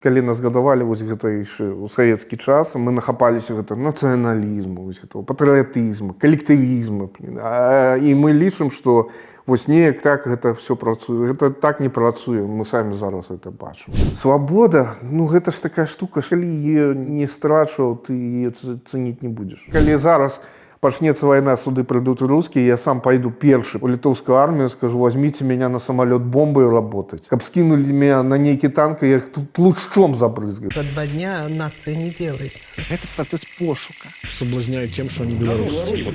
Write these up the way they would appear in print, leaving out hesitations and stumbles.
Калі нас гадавалі вось гэта яшчэ ў савецкі час, мы нахапаліся гэта нацыяналізму, вось гэтага патрыятызму, калектывізму. І мы лічым, што вось неяк так гэта все працуе. Гэта так не працуе, мы самі зараз это бачым. Свабода, ну, гэта ж такая штука, калі яе не страчваў, ты яе цэніць не будзеш. Калі зараз пачнецца вайна, сюды прыйдуць русские, я сам пойду першы у літоўскую армію, скажу: «Возьмите меня на самолет бомбой работать». Каб скинули меня на нейкі танк, я их тут плушчом забрызгаю. За 2 дня нация не делается. Гэта працэс пошука. Соблазняют тем, что они белорусы. Что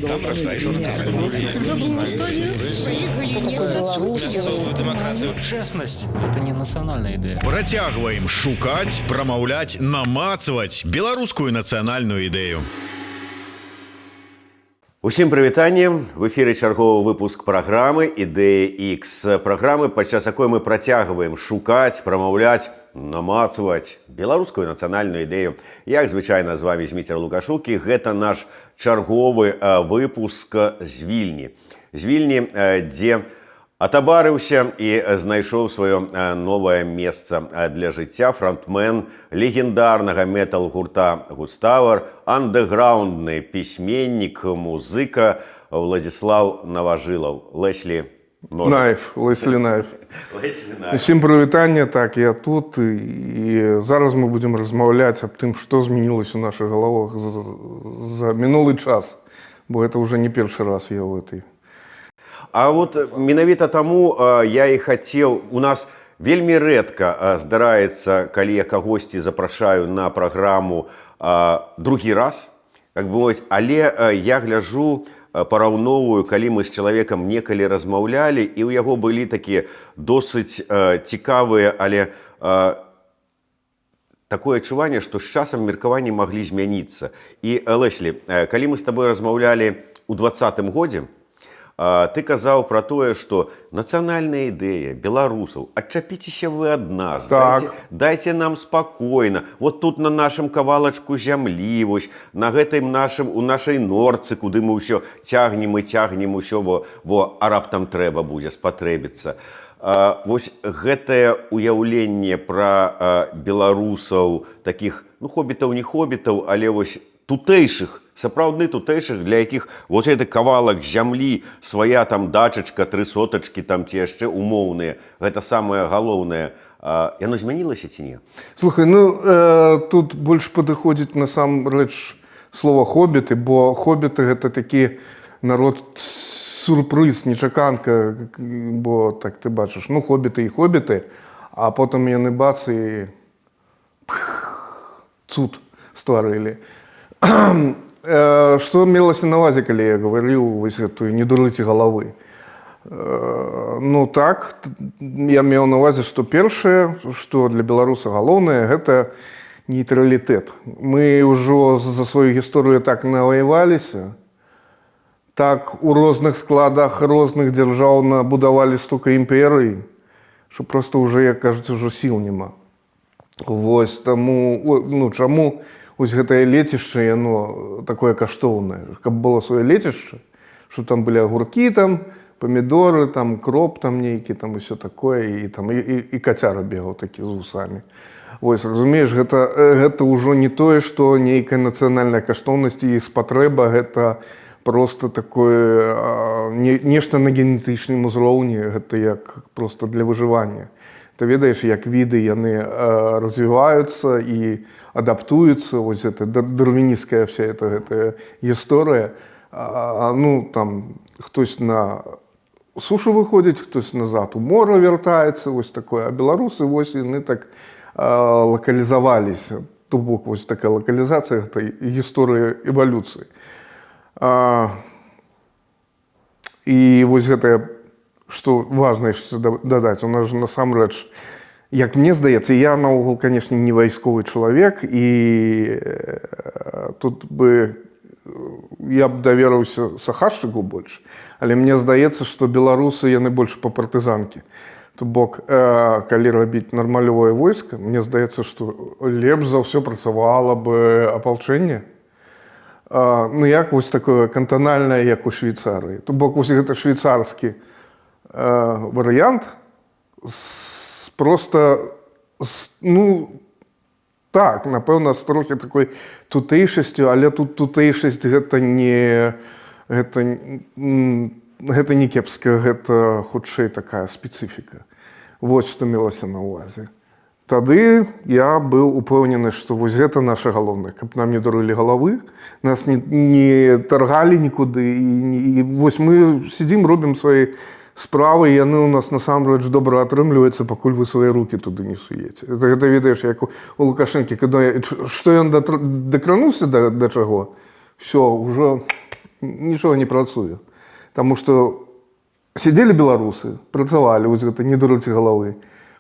такое Беларусь? Честность – это не национальная идея. Працягваем шукаць, прамаўляць, намацваць беларускую нацыянальную ідэю. Усім прывітанне! В эфіры чарговы выпуск праграмы «Ідэя X», праграмы, падчас якой мы працягваем шукаць, прамаўляць, намацваць беларускую нацыянальную ідэю. Як звычайна, з вами Зміцер Лукашук, і гэта наш чарговы выпуск з Вільні. З Вільні, дзе атабарыўся і знайшоў сваё новае месца для жыцця фронтмен легендарнага метал-гурта «Густавар», андэграундны пісьменнік, музыка Уладзіслаў Наважылаў. Леслі Ножик. Найф, Леслі Найф. Леслі Найф. Усім прывітанне, так, я тут, і зараз мы будзем размаўляць аб тым, што змянілася ў нашых галовах за мінулы час, бо это уже не першы раз я ў этой. А вот менавіта таму я і хацеў, у нас вельмі рэдка здараецца, калі я кагосьці запрашаю на праграму другі раз, как бы мовіць, але я гляжу, параўноўваю, калі мы з чалавекам некалі размаўлялі, і ў яго былі такія досыць цікавыя, але такое адчуванне, што з часам меркаванні маглі змяніцца. І, Леслі, калі мы з табой размаўлялі ў 20-м годзе, ты казаў пра тое, што нацыянальная ідэя беларусаў, адчапіцеся вы ад нас, дайце нам спакойна. Вот тут на нашым кавалачку зямлі, вось, на гэтым нашым, у нашай норцы, куды мы ўсё цягнем і цягнем усё, бо а раптам трэба будзе, спатрэбіцца. Вось гэтае уяўленне пра беларусаў, такіх, ну, хобітаў, не хобітаў, але вось тутэйшых, сапраўдны тутэйшых, для якіх вот гэты кавалак зямлі, свая там дачачка, 3 сотачкі там ці яшчэ умоўныя, гэта самае галоўнае. Яно змянілася ці не? Слухай, ну, тут больш падыходзіць насамрэч слова «хобіты», бо хобіты — гэта такі народ сюрпрыз, нечаканка, бо так ты бачыш, ну, хобіты і хобіты, а потым яны бац і пх, цуд стварылі. Што мелася на увазе, калі я гаварыў вось гэтую «не дурыце галавы»? Ну так, я меў на увазе, што першае, што для беларуса галоўнае, гэта нейтралітэт. Мы ўжо за сваю гісторыю так наваяваліся, так у розных складах розных дзяржаў набудавалі столько імперый, що просто ўжо, як кажуць, ужо сіл няма. Вось таму, ну, чаму ось гэтае лецішча, яно такое каштоўнае, каб было сваё лецішча, чтоб там былі агуркі там, памідоры там, кроп там нейкі там, усё такое, і там і кацяра бегаў такі з вусамі. Вось разумееш, гэта ўжо не тое, што нейкая нацыянальная каштоўнасць і спатрэба, гэта просто такое нешта на генетычным узроўні, гэта як просто для выжывання. Ты ведаеш, як віды яны развіваюцца і адаптуюцца, вось это дарвінісцкая вся эта гэтая гісторыя. Ну, там хтось на сушу выходзіць, хтось назад у мора вяртаецца, вось такое. А беларусы вось яны так лакалізаваліся. То бок вось такая лакалізацыя — гэта гісторыя эвалюцыі. І вось гэтае, што важна яшчэ дадаць, у нас же насамрэч, як мне здаецца, я наогул, конечно, не вайсковы чалавек, і тут бы я б даверыўся Сахашчыку больш, але мне здаецца, што беларусы яны больш па партызанкі. То бок, калі рабіць нармалёвае войска, мне здаецца, што лепш за ўсё працавала бы апалчэнне. Ну, як вось такое кантанальнае, як у Швейцарыі. То бок вось гэта швейцарскі варыянт просто, ну, Так, напэўна, з трохі такой тутэйшасцю, але тут тутэйшасць гэта не кепска, гэта хутчэй такая спецыфіка. Вось што мелася на ўвазе. Тады я быў упэўнены, што вось гэта наша галоўнае, каб нам не дурылі галавы, нас не таргалі нікуды і, і вось мы сидзім, робім свае справы, і яны ў нас насамрэч добра атрымліваюцца, пакуль вы свае рукі туды не суеце. Гэта ведаеш, як у Лукашэнкі, когда што ён дакрануўся да чаго, все, ўжо нічога не працуе. Таму што сидзелі беларусы, працавалі, вось гэта не дурыце галавы.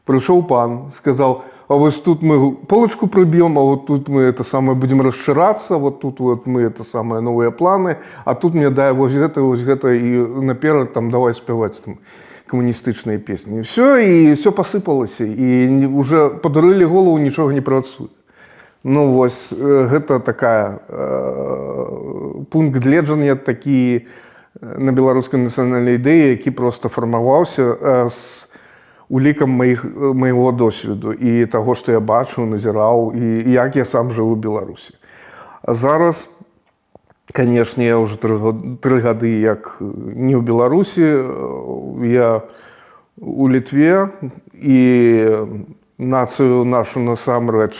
Прыйшоў пан, сказал: «А вось тут мы полочку прыб'ем, а вот тут мы это самое будем расшираться, вот тут вот мы это самое новые планы, а тут мне дай вось гэта і наперад там давай спяваць там камуністычныя песні». І все, і все пасыпалася, і уже падурылі голову, нічога не працуе. Ну вось гэта такая пункт гледжання такі на беларускай нацыянальнай ідэі, які просто фармаваўся з улікам майго досведу і таго, што я бачыў, назіраў і як я сам жыву ў Беларусі. А зараз, конечно, я уже 3 гады як не ў Беларусі, я у Літве, і нацыю нашу насамрэч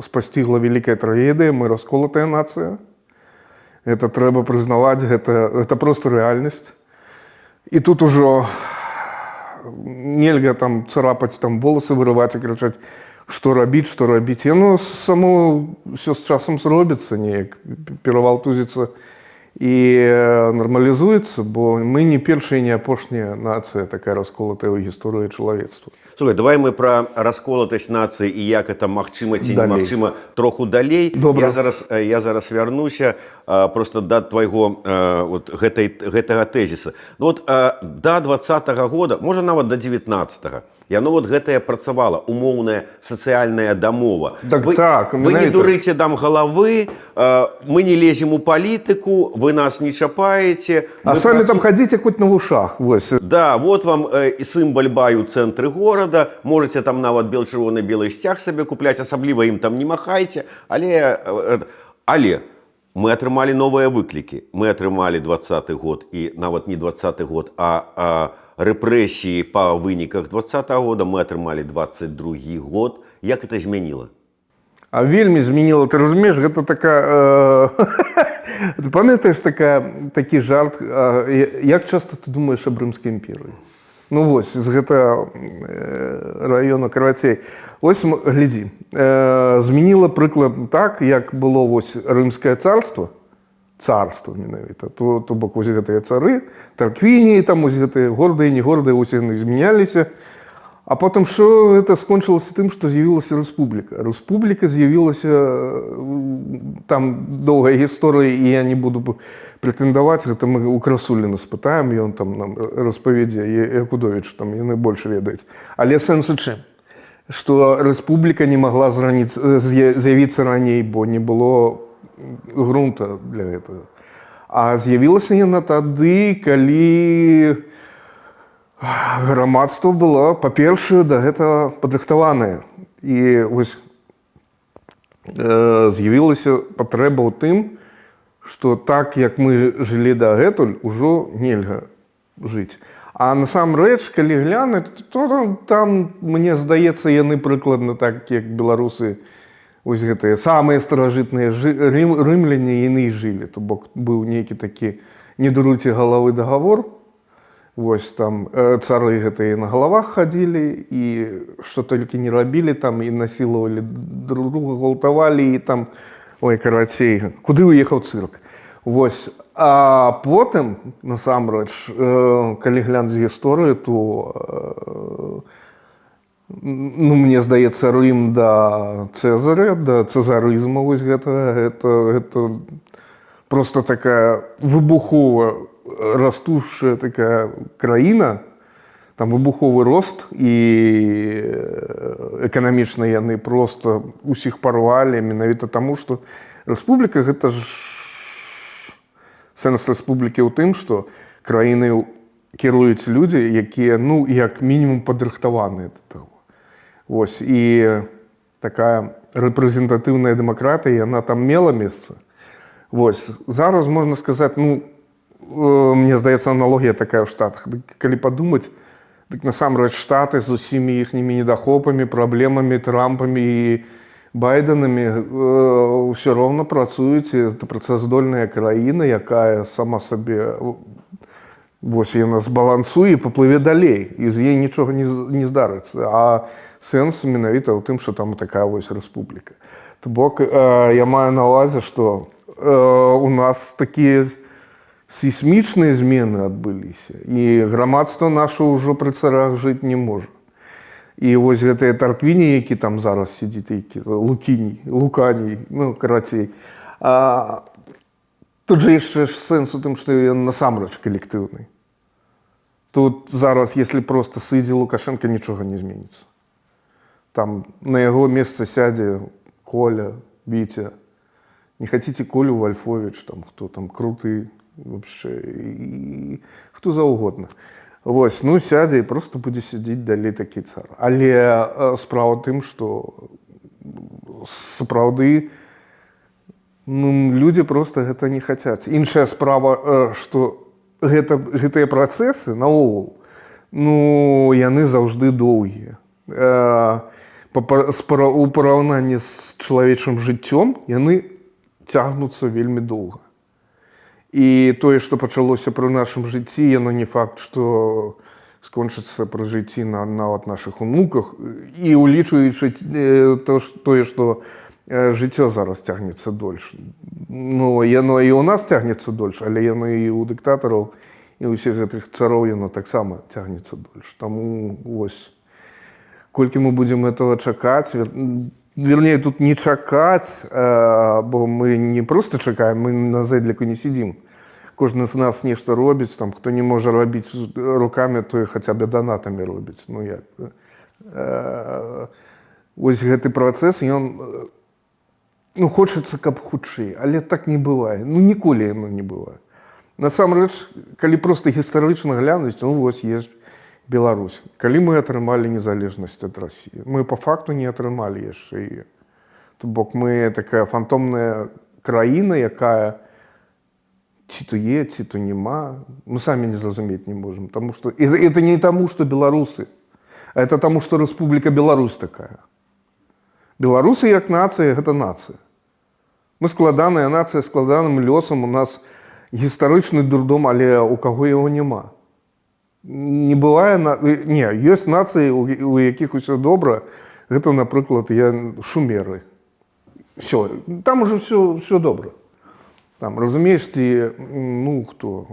спасцігла вялікая трагедыя, мы расколатая нацыя. Это трэба прызнаваць, гэта просто рэальнасць. І тут ужо нельга там царапаць, там волосы вырываць і крычаць, што рабіць, што рабіць. Яно само все з часам зробіцца неяк, перавалтузіцца і нармалізуецца, бо мы не першая і не апошняя нацыя, такая расколатая ў гісторыі чалавецтва. Слухай, давай мы пра расколатасць нацыі і як это магчыма ці Далей. немагчыма троху далей. Добра. Я зараз вярнуся просто да твайго вот гэтага тэзіса. Ну вот да 20-го года, можа, нават до 19-го, яно вот гэтае працавала, умоўная сацыяльная дамова. Так, вы, так, вы не менавіта. дурыце нам галавы, мы не лезем у палітыку, вы нас не чапаеце. А мы самі там хадзіце хоць на вушах, вось. Да, вот вам і сімвал баю ў цэнтры горада, можете там нават бел чырвона-белы сцяг сабе купляць, асабліва ім там не махайце, але мы атрымалі новыя выклікі. Мы атрымалі 20-ы год, і нават не 20-ы год, а рэпрэсіі па выніках 20-го года, мы атрымалі 22 год. Як это змяніла? А вельмі змяніла, ты разумееш, гэта такая ты памятаеш такі жарт, як часта ты думаеш аб Рымскай імперыі? Ну вось з гэта раёна, карацей. Ось глядзі, змяніла прыклад так, як было вось Рымскае царство, царство менавіта, то бок вось гэтыя цары, Тарквініі, там вось гэтыя гордыя, не гордыя, вось яны змяняліся. А потым що гэта скончылася тым, што з'явілася рэспубліка. Рэспубліка з'явілася, там доўгая гісторыя, і я не буду прэтэндаваць, гэта мы у Красуліна спытаем, ён там нам распавядзе, Якудович, там яны больш ведаюць. Але сэнс у чым? Што рэспубліка не магла з'явіцца раней, бо не было грунта для гэтага. А з'явілася яна тады, калі грамадства было, па-першае, да гэтага падрыхтаванае. І вось з'явілася патрэба ў тым, што так, як мы жылі дагэтуль, ужо нельга жыць. А насамрэч, калі глянуць, то там, мне здаецца, яны прыкладна так, як беларусы, ось гэтыя самыя старажытныя рымляне, яны і жылі. То бок быў нейкі такі не дурыце галавы дагавор. Вось там цары гэтыя на галавах хадзілі і што толькі не рабілі там, і насілавалі друг друга, гвалтавалі, і там, ой, карацей, куды уехаў цырк. Вось. А потым насамрэч, калі глянуць гісторыю, то ну, мне здаецца, Рым да Цэзаря, да цэзарызма вось гэта просто такая выбухова растущая такая краіна, там выбуховы рост, і эканамічна яны просто усіх парвалі, менавіта таму, што рэспубліка, гэта ж сэнс рэспублікі ў тым, што краіны кіруюць людзі, якія, ну, як мінімум, падрыхтаваныя да таго. Вось, і Такая рэпрэзентатыўная дэмакратыя, яна там мела месца. Вось зараз можна сказаць, ну, мне здаецца, аналогія такая ў Штатах. Дык, калі падумаць, дык насамрэч Штаты з усімі іхнімі недахопамі, праблемамі, Трампамі і Байдэнамі ўсё роўна працуюць, і это працаздольная краіна, якая сама сабе, вось, яна збалансуе і паплыве далей, і з ёй нічога не здарыцца. А сэнс менавіта ў тым, што там такая вось рэспубліка. То бок я маю на ўвазе, што у нас такія сейсмічныя змены адбыліся, і грамадства наша ўжо пры царах жыць не можа. І вось гэтыя Тарквіні, які там зараз сидзіць, які Лукіні, Луканій, ну, карацей. Тут же яшчэ ж сэнс у тым, што ён насамрэч калектыўны. Тут зараз, если просто сыдзе Лукашенко, нічога не зменіцца. Там на яго месца сядзе Коля, Вітя. Не хотите Колю Вольфович, там хто там круты вообще, і хто заўгодна. Вось, ну, сядзе і просто будзе сядзець далей такі цар. Але справа ў тым, што сапраўды, ну, людзі просто гэта не хацяць. Іншая справа, што гэтыя працэсы наогул, ну, яны заўжды доўгія. У параўнанні з чалавечым жыццём яны цягнуцца вельмі доўга. І тое, што пачалося пры нашым жыцці, яно не факт, што скончыцца пры жыцці на нават нашых унуках, і улічваючы тое, што жыццё зараз цягнецца дольш. Ну, яно і ў нас цягнецца дольш, але яно і ў дыктатараў, і ўсіх гэтых цароў яно таксама цягнецца дольш. Таму вось колькі мы будзем этого чакаць, вернее, тут не чакаць, бо мы не просто чакаем, мы на зэдліку не сидзім. Кожны з нас нешта робіць, там, хто не можа рабіць рукамі, той хаця б данатамі робіць. Ну, як бы. Вось гэты працэс, ён, ну, хочацца, каб хутчэй, але так не бывае. Ну, ніколі яно не бывае. Насамрэч, калі проста гістарычна глянуць, ну, вось есть Беларусь. Калі мы атрымалі незалежнасць ад Расіі, мы по факту не атрымалі яшчэ яе. То бок мы такая фантомная краіна, якая ці то е, ці то нема. Мы самі не зразумець не можем, таму што і это не таму, што беларусы, а это таму, што Рэспубліка Беларусь такая. Беларусы як нацыя — гэта нацыя. Мы складаная нацыя складаным лёсам, у нас гістарычны дурдом, але у каго яго няма. Не бывае не, ёсць нацыі, у якіх усё добра. Гэта, напрыклад, я шумеры. Все, там уже все добра. Там, разумееш, ці, ну, хто,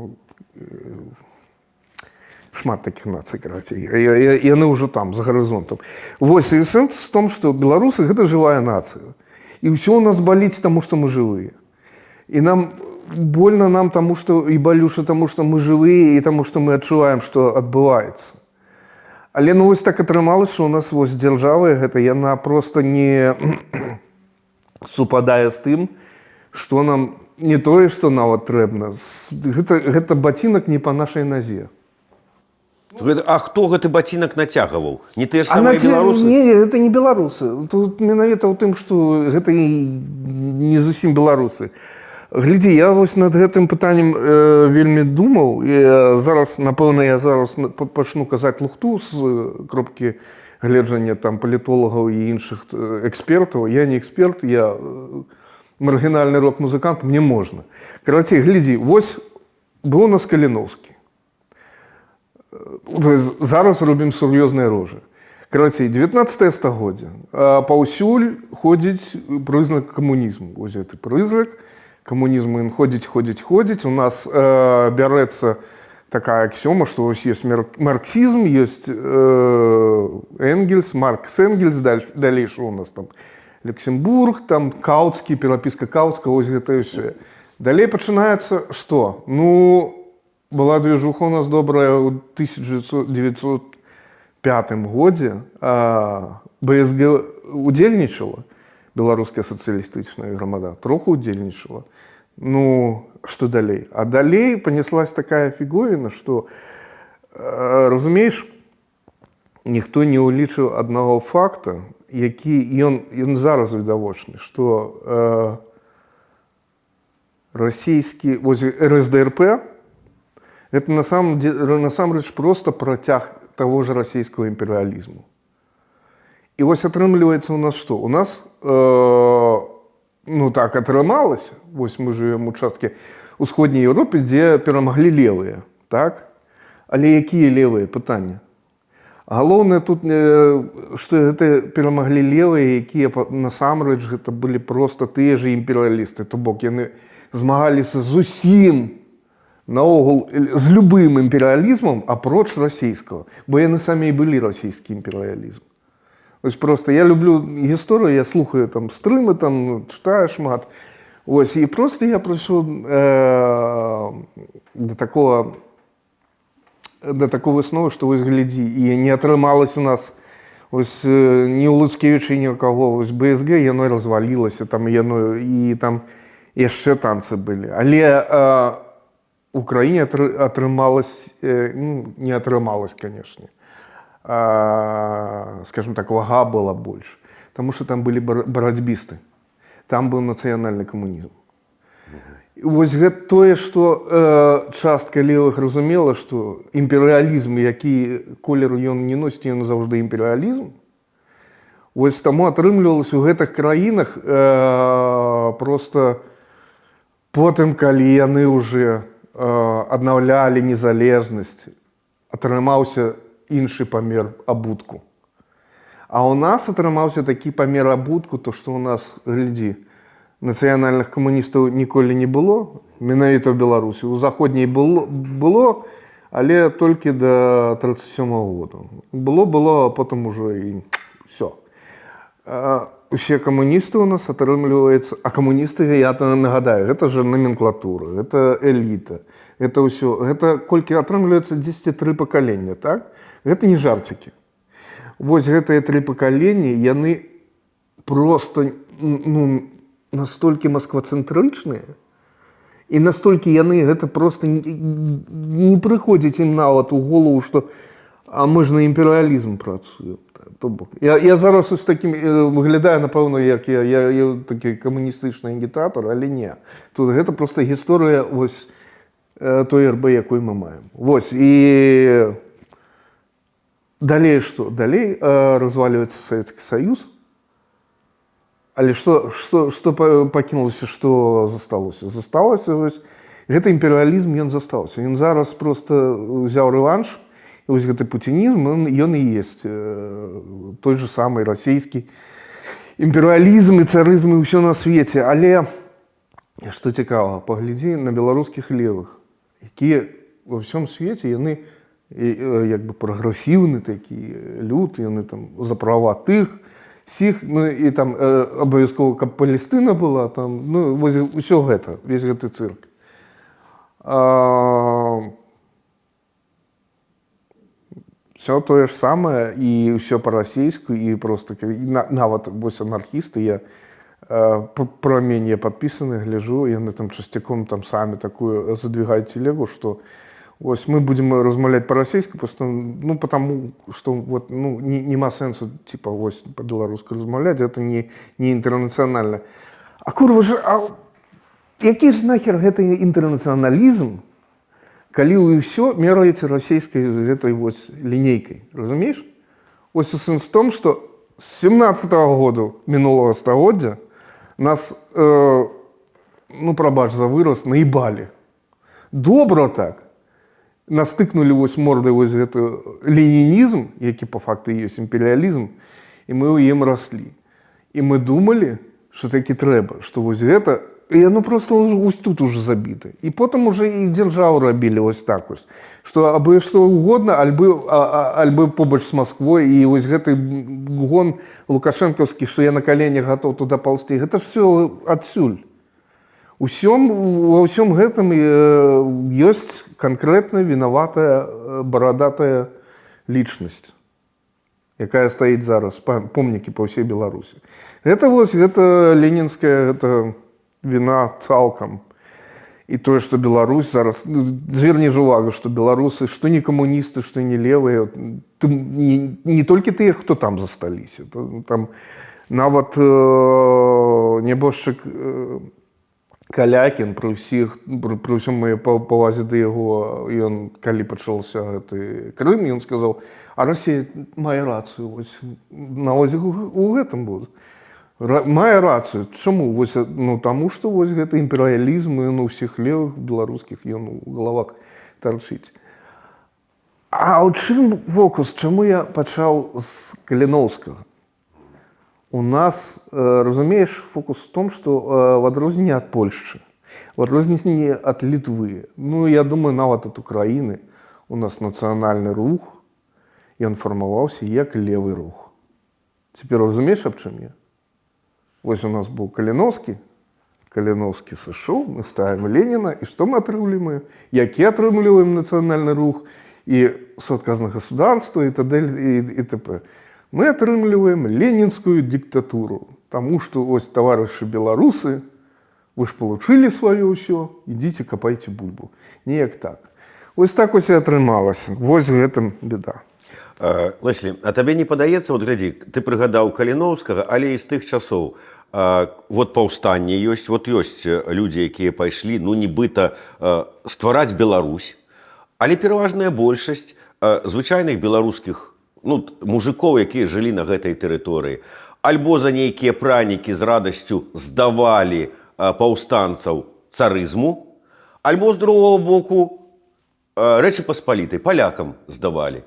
шмат такіх нацый, карацей. Яны ўжо там за гарызонтам. Вось, і сэнс в том, што беларусы — гэта жывая нацыя. І ўсё у нас баліць, таму што мы жывыя. І нам больно, нам таму што і балюча, таму што мы жывыя і таму што мы адчуваем, што адбываецца. Але, ну, вось так атрымалася, што у нас вось дзяржава гэта, яна просто не супадае з тым, што нам не тое, што нават трэбна. Гэта бацінак не па нашай назе. А хто гэты бацінак нацягваў? Не тыя ж А самыя беларусы? Не, гэта не беларусы. Тут менавіта ў тым, што гэта і не зусім беларусы. Глядзі, я вось над гэтым пытаннем вельмі думаў. І зараз, напэўна, я зараз пачну казаць лухту з кропкі гледжання там палітолагаў і іншых экспертаў. Я не эксперт, я маргінальны рок-музыкант, мне можна. Карацей, глядзі, вось быў у нас Каліноўскі. Зараз робім сур'ёзныя рожы. Карацей, 19 стагоддзя. Паўсюль ходзіць прызнак камунізму. Вось гэты прызрак камунізму, ён ходзіць, ходзіць, ходзіць. У нас бярэцца такая аксіёма, што вось ёсць марксізм, ёсць Энгельс, Маркс, Энгельс, далей што у нас там? Люксембург, там Каўцкі, перапіска Каўцка, вось гэта ўсё. Далей пачынаецца што? Ну, была движуха у нас добрая ў 1905 годзе. БСГ удзельнічала, Беларуская сацыялістычная грамада, троху удзельнічала. Ну, што далей? А далей понеслась такая фіговіна, што, разумееш, Ніхто не ўлічыў аднаго факта, які ён зараз відавочны, што расійскі вось РСДРП это на самом деле, насамрэч просто працяг того же расійскага імперыялізму. І вось атрымліваецца у нас што? У нас ну так атрымалася, вось мы жывем у часткі Усходняй Еўропе, дзе перамаглі левыя, так? Але якія левыя, пытання? Галоўнае тут, што гэта перамаглі левыя, якія насамрэч гэта былі просто тыя же імперыялісты, то бок яны змагаліся з усім наогул, з любым імперыялізмам апроч расійскага, бо яны самі і былі расійскі імперыялізм. Ось просто я люблю гісторыю, я слухаю там стрымы, там чытаю шмат. Ось, і просто я прыйшоў да такого высновы, што вось глядзі, і не атрымалось у нас ось, ні ў Луцкевіча, ні ў каго, ось БСГ, яно развалілася, там яно і там яшчэ танцы былі. Але Украіне атрымалась, ну, не атрымалась, конечно. Скажем так, вага была больш, потому что там былі барацьбісты. Там быў нацыянальны камунізм. І вось гэта тое, што частка левых разумела, што імперыялізм, які колер ён не носіць, ён заўжды імперыялізм. Вось таму атрымлівалася ў гэтых краінах просто потым, калі яны уже аднаўлялі незалежнасць, атрымаўся іншы памер абутку. А у нас атрымаўся такі памер абутку, то што у нас, глядзі, нацыянальных камуністаў ніколі не было, менавіта ў Беларусі. У заходняй было, але толькі до 37 году. Было, было, а потым уже і все. Усе камуністы у нас атрымліваецца, а камуністы, я нагадаю, гэта же номенклатура, гэта эліта, это ўсё, гэта колькі атрымліваецца, 10 тры пакалення, так? Гэта не жарцікі. Вось гэтыя тры пакаленні, яны просто ну, настолькі масквацэнтрычныя, і настолькі яны гэта просто не прыходзіць ім нават у голову, што а мы ж на імперыялізм працуем. То бок я зараз ось такім выглядаю, напэўна, як я такі камуністычны агітатар, але не. Тут гэта просто гісторыя вось той РБ, якую мы маем. Вось і далей што? Далей разваливается Советский Союз. Але што пакінулася, што засталося? Засталося вось гэты імперыялізм, ён застаўся. Ён зараз просто ўзяў рэванш, і вось гэты пуцінізм, ён і есть той же самы расійскі імперыялізм і царызм і ўсё на свеце. Але што цікава, паглядзі на беларускіх левых, якія ва ўсём свеце яны як бы прагрэсіўны такі люд, яны там за права тых, сіх, ну і там абавязкова, каб Палестына была там, ну вось усё гэта, весь гэты цырк. Все тое ж самае і ўсё па-расейску і просто і нават вось анархісты, я пра мяне падпісаны, гляжу, яны там часцяком там самі такую задвигаюць телегу, что ось мы будем размаўляць па-расейску просто, ну, потому что вот, ну, не, нема сэнсу типа вось по-беларуску размаўляць, это не інтэрнацыянальна. А курва ж, а які ж нахер гэты інтэрнацыяналізм, калі вы ўсё мераеце расійскай гэтай вось лінейкай, разумееш? Ось сэнс в том, что з 17 -го году мінулага стагоддзя нас, ну, прабач за выраз, наебали. Добра так. Нас тыкнулі вось мордай вось гэты ленінізм, які по факту ёсць імперыялізм, і мы ў ім раслі. І мы думалі, што такі трэба, што вось гэта, і яно просто вось тут уже забіта. І потым уже і дзяржаву рабілі вось так вось, што абы што угодно, альбы побач з Москвой, і вось гэты гон лукашэнкаўскі, што я на каленях готов туда паўзці, гэта ж все адсюль. Ва ўсём гэтым ёсць канкрэтна вінаватая барадатая лічнасць, якая стаіць зараз, помнікі па ўсей Беларусі. Гэта вось гэта ленінская гэта віна цалкам. І тое, што Беларусь зараз, ну, зверні ж увагу, што беларусы, што не камуністы, што не левыя, не толькі тыя, хто там засталіся, там нават нябожчык Калякін, пры ўсём маёй павазе да яго, ён, калі пачаўся гэты Крым, ён сказаў: «А Расія мае рацыю». Вось на ось у гэтым будзе. Мае рацыю. Чаму? Вось, ну, таму што вось гэты імперыялізм, ён у ўсіх левых беларускіх, ён у галавах тарчыць. А ў чым фокус? Чаму я пачаў з Каліноўскага? У нас, разумееш, фокус в том, что в адрозненне ад Польшчы, в адрозненне ад Літвы, ну, я думаю, нават ад Украіны, у нас нацыянальны рух, ён фармаваўся як левы рух. Цяпер разумееш, аб чым я? Вось у нас быў Каліноўскі, Каліноўскі сышоў, мы ставім Леніна, і што мы атрымліваем? Які атрымліваем нацыянальны рух і суадказнае государство і т.д. і т.п. Мы атрымліваем ленінскую дыктатуру, таму што ось, таварышы беларусы, вы ж получили сваё ўсё, ідзіце капайце бульбу. Неяк так. Вось так ось і атрымалася. Вось у гэтым беда. Леслі, а табе не падаецца, вот глядзі, ты прыгадаў Каліноўскага, але і з тых часоў, вот паўстанне ёсць, вот ёсць людзі, якія пайшлі, ну, нібыта ствараць Беларусь, але пераважная большасць звычайных беларускіх, ну, мужыкоў, якія жылі на гэтай тэрыторыі, альбо за нейкія пранікі з радасцю здавалі паўстанцаў царызму, альбо, з другого боку, Рэчы Паспалітай, палякам здавалі.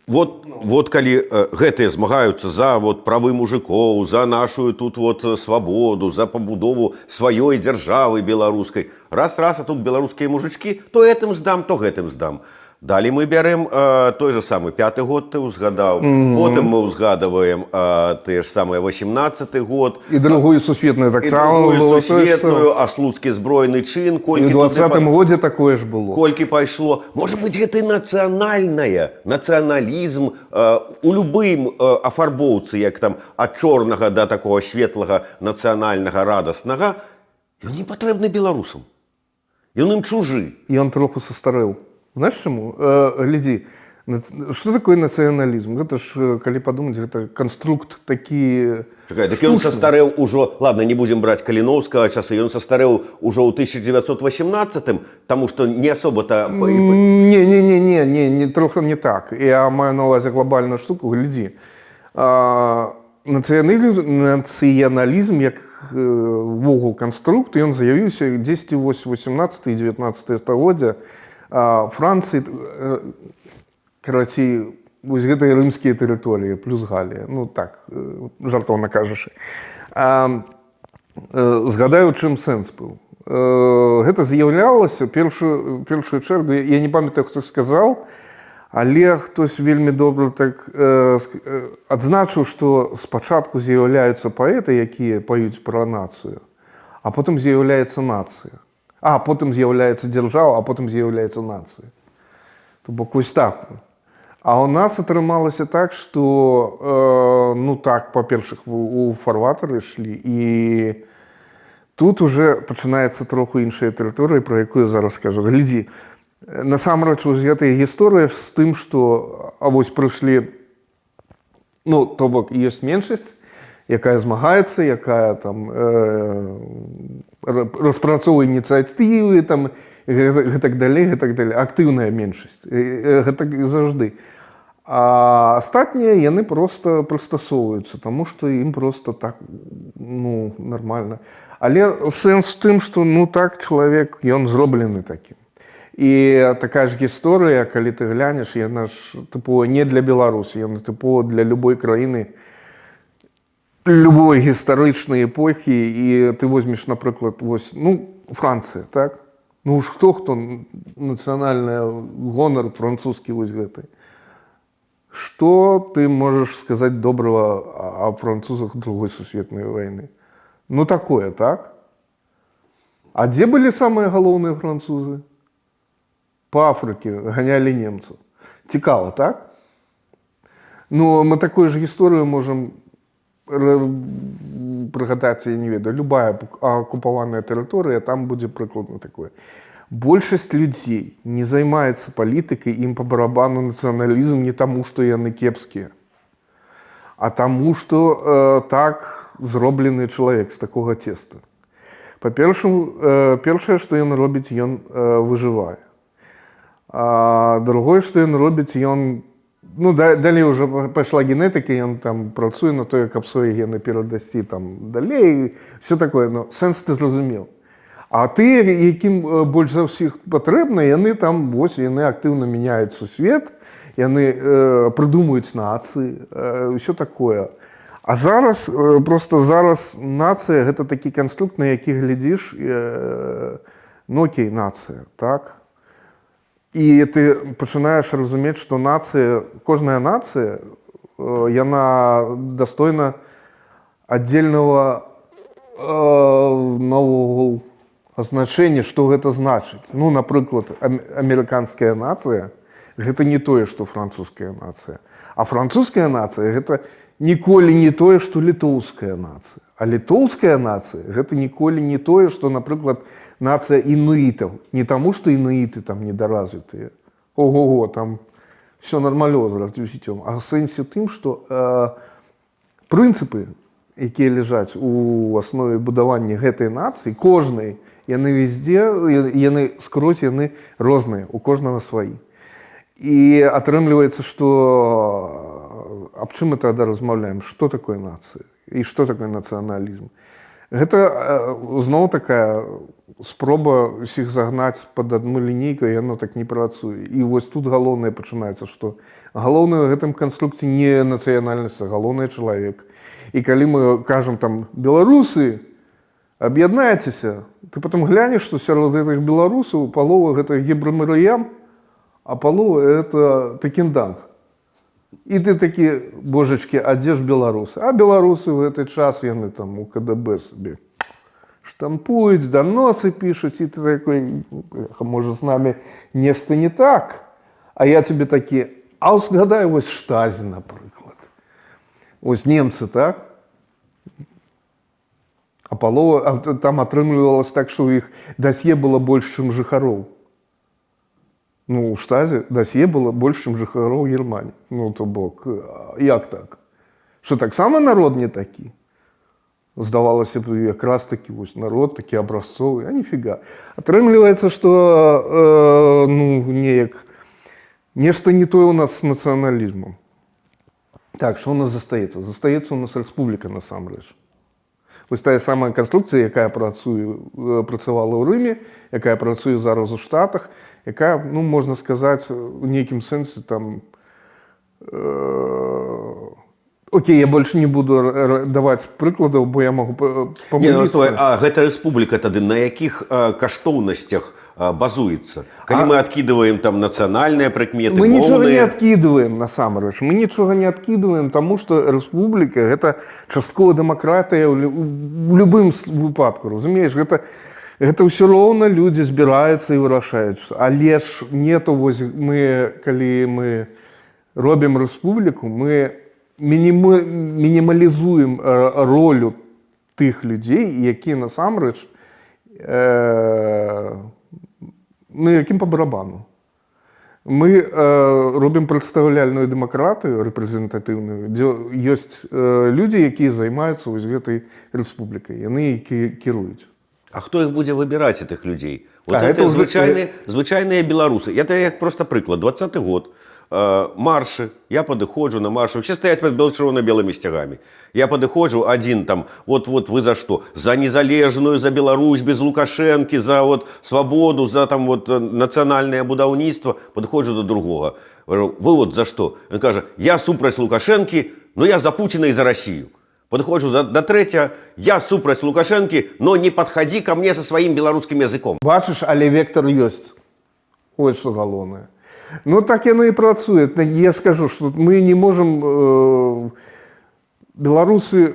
Вот калі гэтыя змагаюцца за вот правы мужыкоў, за нашу тут вот свабоду, за пабудову сваёй дзяржавы беларускай. Раз, раз, а тут беларускія мужычкі, то гэтым здам, то гэтым здам. Далей мы бярэм той же самы пяты год, ты ўзгадаў. Потым мы ўзгадваем тыя ж самыя 18-ы год. І другую сусветную І таксама другую было тое ж сусветную, самае. А слуцкі збройны чын, І колькі ў туды 20-м годзе такое ж было. Колькі пайшло. Можа быць, гэта і нацыянальная, нацыяналізм у любым афарбоўцы, як там ад чорнага да такого светлага нацыянальнага радаснага, ён не патрэбны беларусам. Ён ім чужы. Ён троху састарэў. Знаешь чаму? Глядзі, что такое нацыяналізм? Гэта ж, калі падумаць, гэта канструкт такі Чакай, дык ён штучны. састарэў ужо, ладно, не будзем браць Каліноўскага часы, ён састарэў ужо ў 1918, таму што не особо-то Не, не, не, не, не, не, троху не так. Я маю на увазе глобальную штуку, глядзі. Нацыяналізм як увогул канструкт, ён з'явіўся дзесьці вось 18 і 19 стагоддзя. Францыі, карацей, вось гэтыя рымскія тэрыторыі плюс Галія, ну так, жартоўна кажучы. Згадаю, чым сэнс быў. Гэта з'яўлялася першую чэргу, я не памятаю, хто сказаў, але хтось вельмі добра так адзначыў, што спачатку з'яўляюцца паэты, якія паюць пра нацыю, а потым з'яўляецца нацыя. А потым з'яўляецца дзяржава, а потым з'яўляецца нацыя. То бок вось так. А у нас атрымалася так, што ну так, па-першых, у фарватары ішлі, і тут уже пачынаецца троху іншая тэрыторыя, пра якую я зараз скажу. Глядзі, насамрэч вось гэтая гісторыя з тым, што а вось прыйшлі, ну, то бок ёсць меншасць, якая змагаецца, якая там распрацоўвае ініцыятывы там гэтак далей, гэтак далей, актыўная меншасць. Гэта заўжды. А астатнія яны просто прыстасоўваюцца, таму што ім просто так, ну, нармальна. Але сэнс в тым, што, ну, так чалавек, ён зроблены такім. І такая ж гісторыя, калі ты глянеш, яна ж тыпова не для Беларусі, яна тыпова для любой краіны, любой гістарычнай эпохі. І ты возьмеш, напрыклад, вось, ну, Францыя, так? Ну уж хто нацыянальны гонар французскі вось гэты. Што ты можаш сказаць добрага о французах Другой сусветнай вайны? Ну такое, так? А дзе былі самыя галоўныя французы? Па Афрыке ганялі немцаў. Цікава, так? Ну, мы такую ж гісторыю можам прыгадаць, я не ведаю, любая акупаваная тэрыторыя, там будзе прыкладна такое. Большасць людзей не займаецца палітыкай, ім па барабану нацыяналізм не таму, што яны кепскія, а таму, што так зроблены чалавек, з такога теста. Па-першым, першае, што ён робіць, ён выжывае. А другое, што ён робіць, ён, ну, далей уже пайшла генетыка, ён там працуе на тое, каб свае гены перадасці там далей, все такое, но сэнс ты зразумеў. А тыя, якім больш за ўсіх патрэбна, яны там вось, яны актыўна мяняюць сусвет, яны прыдумаюць нацыі, ўсё такое. А зараз просто зараз нацыя — гэта такі канструкт, на які глядзіш, ну окей, нацыя, так? І ты пачынаеш разумець, што нацыя, кожная нацыя, яна дастойна отдельного наогул азначэння, што гэта значыць. Ну, напрыклад, амерыканская нацыя — гэта не тое, што французская нацыя. А французская нацыя — гэта ніколі не тое, што літоўская нацыя. А літоўская нацыя — гэта ніколі не тое, што, напрыклад, нацыя інуітаў. Не таму, што інуіты там недаразвітыя. Ого-го, там все нармалёва з развіццём. А ў сэнсе тым, што прынцыпы, якія ляжаць у аснове будавання гэтай нацыі, кожнай, яны везде, яны скрозь, яны розныя, у кожнага сваі. І атрымліваецца, што аб чым мы тады размаўляем, што такое нацыя і што такое нацыяналізм? Гэта зноў такая спроба ўсіх загнаць пад адну лінейку, і яно так не працуе. І вось тут галоўнае пачынаецца, што галоўнае ў гэтым канструкце не нацыянальнасць, а галоўнае — чалавек. І калі мы кажам там: «Беларусы, аб'яднайцеся», ты потом глянеш, што сярод гэтых беларусаў палова — гэта Гебрамарыям, а палова — это Такінданг. І ты такі: «Божачкі, а дзе ж беларусы?» А беларусы ў гэты час, яны там у КДБ сабе штампуюць, даносы пішуць, і ты такой: «Бляха, можа, з намі нешта не так?» А я тебе такі: а згадай вось Штазі, напрыклад. Ось немцы, так? А палова, там атрымлівалася так, што ў іх дасье было больш, чым жыхароў. Ну, у Штазе дасье было больш, чым жыхароў Германіі. Ну, то бок, як так? Што, таксама народ не такі? Здавалася б, якраз такі вось народ такі абразцовы, а ніфіга. Атрымліваецца, што ну, неяк нешта не тое ў нас з нацыяналізмам. Так, што ў нас застаецца? Застаецца ў нас рэспубліка насамрэч. Вось тая самая канструкцыя, якая працавала ў Рыме, якая працуе зараз у Штатах, якая, ну, можна сказаць, у нейкім сэнсе там окей, я больше не буду даваць прыкладаў, бо я магу Не, ну, памыліцца. стой, а гэта рэспубліка тады на якіх каштоўнасцях базуецца? Калі мы адкідваем там нацыянальныя прыкметы, Мы нічога не моўныя? адкідваем насамрэч. Мы нічога не адкідваем, таму што рэспубліка — гэта часткова дэмакратыя ў любым выпадку, разумееш, гэта ўсё роўна людзі збіраюцца і вырашаюць. Але ж нету вось мы, калі мы робім рэспубліку, мы мінімалізуем ролю тых людзей, якія насамрэч ну, якім по барабану. Мы робім прадстаўляльную дэмакратыю, рэпрэзентатыўную, дзе ёсць людзі, якія займаюцца вось гэтай рэспублікай, яны кіруюць. А хто іх будзе выбіраць, гэтых людзей? Вот А это это ўжо- звычайныя беларусы. Это як просто прыклад. 20 год. Маршы. Я падыходжу на маршы. Все стаяць пад бел-чырвона-белымі сцягамі. Я падыходжу, один там: вот, вот вы за что? За незалежную, за Беларусь без Лукашэнкі, за вот свабоду, за там вот нацыянальнае будаўніцтва. Падыходжу до другого. Говорю: «Вы вот за что?» Он кажа: «Я супраць Лукашэнкі, но я за Путина и за Россию». Падыходжу да трэцяга: «Я супраць Лукашэнкі, но не подходи ко мне со своим белорусским языком». Бачыш, але вектор ёсць. Ось што галоўнае. Ну, так яно і працуе. Так. Я ж кажу, што мы не можам беларусы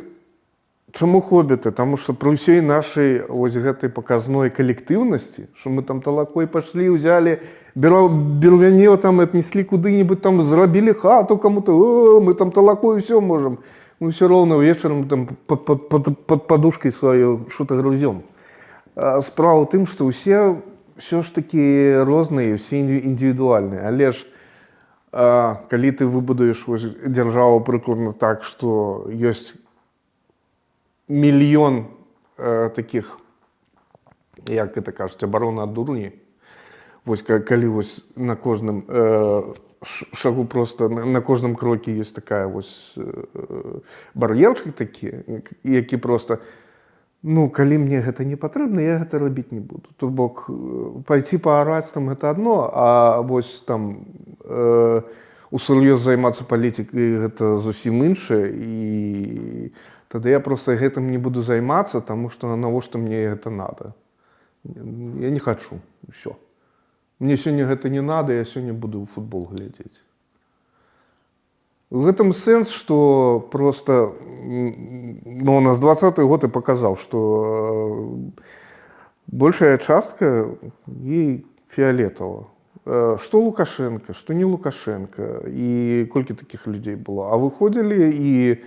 чаму хобіты? Таму што пры ўсёй нашай вось гэтай паказной калектыўнасці, што мы там талакой пашлі, узялі бервянё там, отнесли куды-нибудь там, зрабілі хату кому-то, о, мы там талакой ўсё можам. Мы все роўна вечарам там под подушкой сваю что-то грызем. Справа ў тым, што ўсе ўсё ж такі розныя, усе індывідуальныя. Але ж калі ты выбудуеш вось дзяржаву прыкладна так, што ёсць мільён таких, як это кажуць, абарона ад дурні. Вось калі вось на кожным шагу, просто на кожным кроке есть такая вось бар'ерчык такі, які просто: ну, калі мне гэта не патрэбна, я гэта рабіць не буду. То бок пайці паараць там — гэта одно, а вось там усур'ёз займацца палітыкай — гэта зусім іншае. І тады я просто гэтым не буду займацца, таму што навошта мне гэта надо? Я не хочу, всё. Мне сёння гэта не надо, я сёння буду футбол глядзець. В гэтым сэнс, что просто ну, у нас 20 год і показаў, что большая частка ей фиолетово. Что Лукашенко, что не Лукашенко, і колькі таких людзей было. А выходзілі і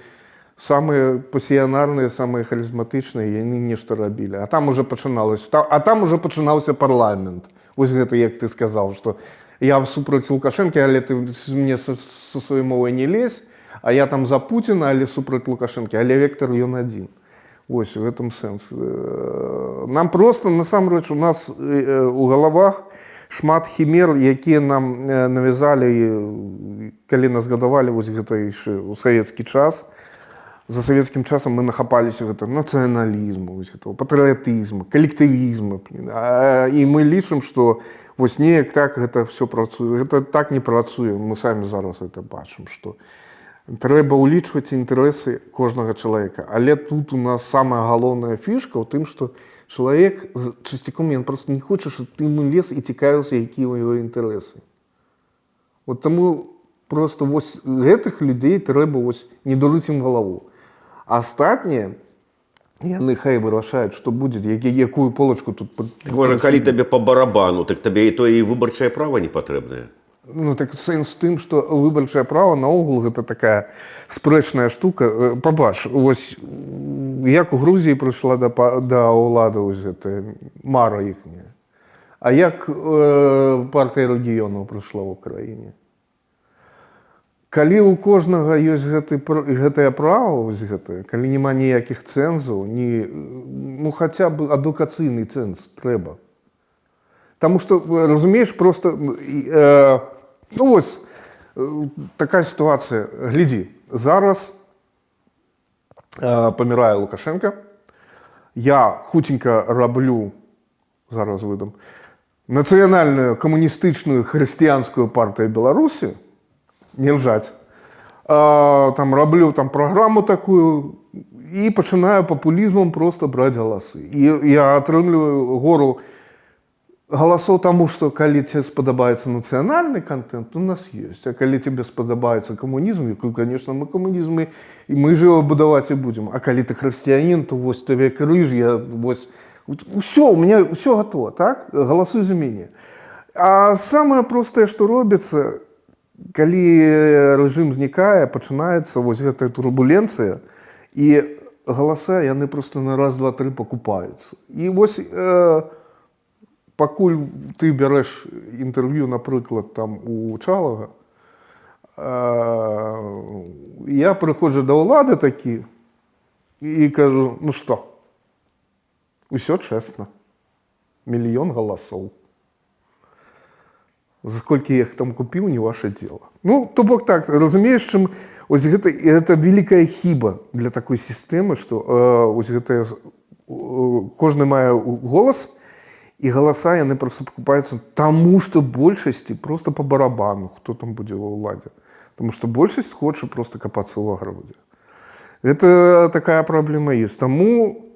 самыя пасіянарныя, самыя харызматычныя, яны нешта рабілі. А там уже пачыналася, а там уже пачынаўся парламент. Вось гэта, як ты сказаў, что я супраць Лукашэнкі, але ты мне са сваёй мовай не лезь, а я там за Пуціна, але супраць Лукашэнкі, але вектор ён адзін. Вось в этом сэнс. Нам просто насамрэч у нас у галавах шмат хімер, якія нам навязалі, калі нас гадавалі вось гэта яшчэ ў савецкі час. За савецкім часам мы нахапаліся гэта нацыяналізму, вось гэтага патрыятызму, калектывізму. Блин. І мы лічым, што вось неяк так гэта все працуе. Гэта так не працуе. Мы самі зараз это бачым, што трэба ўлічваць інтарэсы кожнага чалавека. Але тут у нас самая галоўная фішка ў тым, што чалавек часцяком ён просто не хоча, чтобы ты ему лез і цікавіўся, якія ў яго інтарэсы. Вот таму просто вось гэтых людзей трэба вось не дурыць ім галаву. Астатнія яны хай вырашаюць, што будзе, якую полачку тут Можа, калі табе по барабану, так табе і то і выбарчае права не патрэбнае. Ну так сэнс тым, што выбарчае права наогул гэта такая спрэчная штука. Пабач, вось як у Грузіі прыйшла да ўлады вось гэтая мара іхняя. А як Партыя рэгіёнаў прыйшла ў краіне? Калі ў кожнага ёсць гэтае права, вось гэтае, калі няма ніякіх цэнзаў, ні, ну, хаця б адукацыйны цэнз трэба. Таму што, разумееш, просто ну вось такая сітуацыя. Глядзі, зараз памірае Лукашенко. Я хуценька раблю, зараз выдам, Нацыянальную камуністычную хрысціянскую партыю Беларусі, не ржаць. Там раблю там праграму такую і пачынаю папулізмам просто браць галасы. І я атрымліваю гору галасоў, таму што калі тебе спадабаецца нацыянальны контент, у нас ёсць, а калі тебе спадабаецца камунізм, якую, конечно, мы камунізмы і мы ж его будаваць і будзем, а калі ты хрысціянін, то вось табе крыж, я вось ўсё, у меня ўсё готово, так, галасуй за мяне. А самае простае, што робіцца, калі рэжым знікае, пачынаецца вось гэтая турбуленцыя, і галаса яны просто на раз, два, тры пакупаюцца. І вось пакуль ты бярэш інтэрв'ю, напрыклад, там у Чалага, я прыходжу да ўлады такі і кажу: «Ну што, усё чэсна, мільён галасоў. За сколько я их там купіў, не ваше дело». Ну, то бок так, разумееш, чым ось гэта, гэта вялікая хіба для такой сістэмы, што ось гэтая кожны мае голас, і галаса яны просто пакупаюцца, таму што большасці просто по барабану, хто там будзе ва ўладзе. Таму што большасць хоча просто капацца ў агародзе. Это такая праблема есть. Таму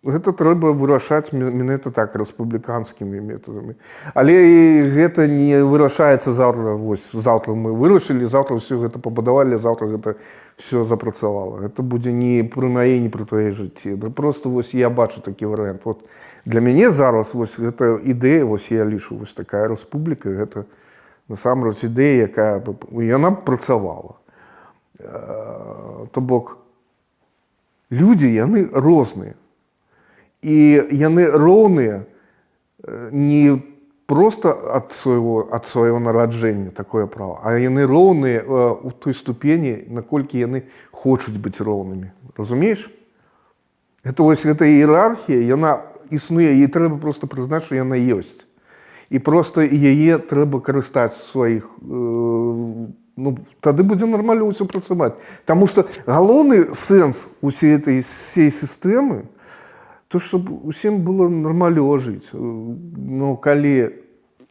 гэта трэба вырашаць менавіта так, рэспубліканскімі метадамі. Але і гэта не вырашаецца заўтра. Вось заўтра мы вырашылі, заўтра ўсё гэта пабудавалі, заўтра гэта все запрацавала. Гэта будзе не пры маей, не пры тваёй жыцці. Да просто вось я бачу такі варыянт. Вот для мяне зараз вось гэта ідэя, вось я лічу, вось такая рэспубліка — гэта насамрэч ідэя, якая б яна б працавала. То бок Людзі, яны розныя. І яны роўныя не просто ад свайго нараджэння, такое права, а яны роўныя у той ступені, наколькі яны хочуць быць роўнымі. Разумееш? Это вось гэта іерархія, яна існуе, і трэба просто прызнаць, што яна ёсць. І просто яе трэба карыстаць сваіх ну, тады будзе нармальна ўсё працаваць. Таму што галоўны сэнс усей этой всей сістэмы то, чтобы усім было нармалёва жыць. Ну, калі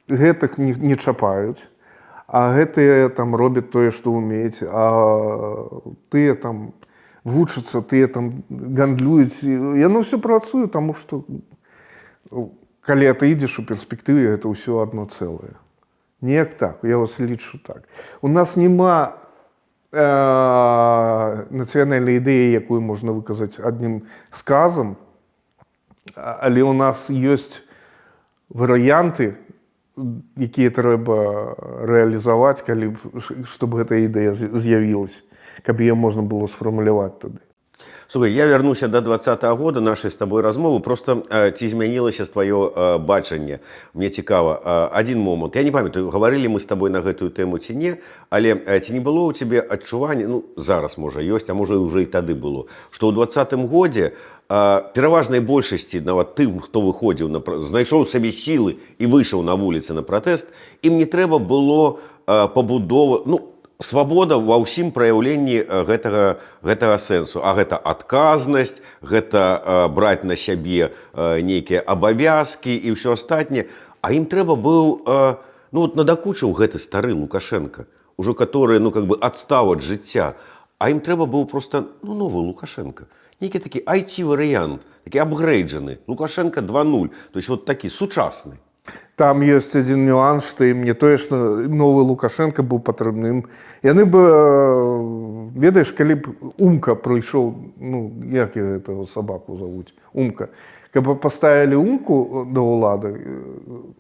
гэтых не чапаюць, а гэтыя там робяць тое, што умеюць, а тыя там вучацца, тыя там гандлююць, яно ўсё працуе, таму што, калі ты ідзеш у перспектыве, это ўсё одно цэлае. Неяк так, я вас лічу так. У нас няма нацыянальнай ідэі, якую можна выказаць адным сказам, але у нас ёсць варыянты, якія трэба рэалізаваць, калі б, чтобы гэта ідэя з'явілася, каб яе можна было сфармуляваць тады. Слухай, я вярнуся до 20-го года, нашай з табой размовы. Просто ці змянілася тваё бачанне? Мне цікава один момант. Я не памятаю, гаварылі мы з табой на гэтую тэму ці не, але ці не было ў цябе адчування, ну, зараз, можа, ёсць, а можа, ўжо і тады было, што ў 20-м годзе пераважнай большасці, нават тым, хто выходзіў знайшоў сабе сілы і выйшаў на вуліцы на пратэст, ім не трэба было пабудова, ну, свабода ва ўсім праяўленні гэтага сэнсу, а гэта адказнасць, гэта браць на сябе нейкія абавязкі і ўсё астатняе, а ім трэба быў ну вот надакучыў гэты стары Лукашенко ўжо, который, ну, как бы адстаў ад жыцця, а ім трэба быў просто, ну, новы Лукашенко, нейкі такі IT варыянт, такі апгрэйджаны Лукашенко 2.0, то есть вот такі сучасны. Там ёсць адзін нюанс, што ім не тое, што новы Лукашенко быў патрэбны ім. Яны б, ведаеш, калі б Умка прыйшоў, ну, як этого сабаку завуць, Умка, каб паставілі Умку да ўлады,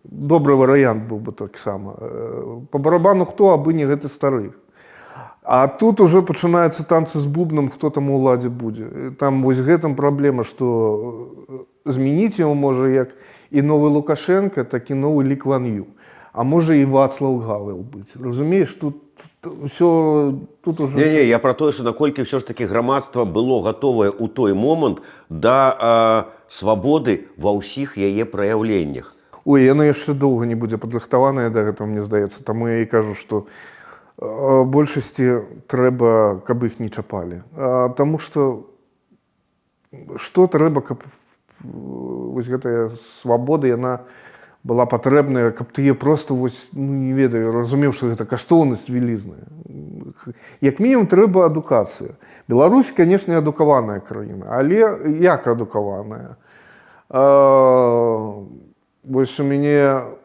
добры варыянт быў бы таксама. По барабану хто, абы не гэты стары. А тут уже пачынаюцца танцы з бубнам, хто там у ўладзе будзе. Там вось гэтым праблема, што змяніць яго можа як і новы Лукашенко, так і новы Лі Кван Ю. А можа і Вацлаў Гавел быць. Разумееш, тут ўсё тут уже. Не, я про тое, што наколькі ўсё ж такі грамадства было гатовае ў той момант да свабоды ва ўсіх яе праяўленнях. Ой, яно яшчэ доўга не будзе падрыхтаванае да гэтага, мне здаецца. Таму я і кажу, што большасці трэба, каб іх не чапалі. Таму што што трэба, каб вось гэтая свабода, яна была патрэбная, каб ты яе просто вось, ну, не ведаю, разумеў, што гэта каштоўнасць вялізная. Як мінімум трэба адукацыя. Беларусь, конечно, адукаваная краіна, але як адукаваная? Вось у мяне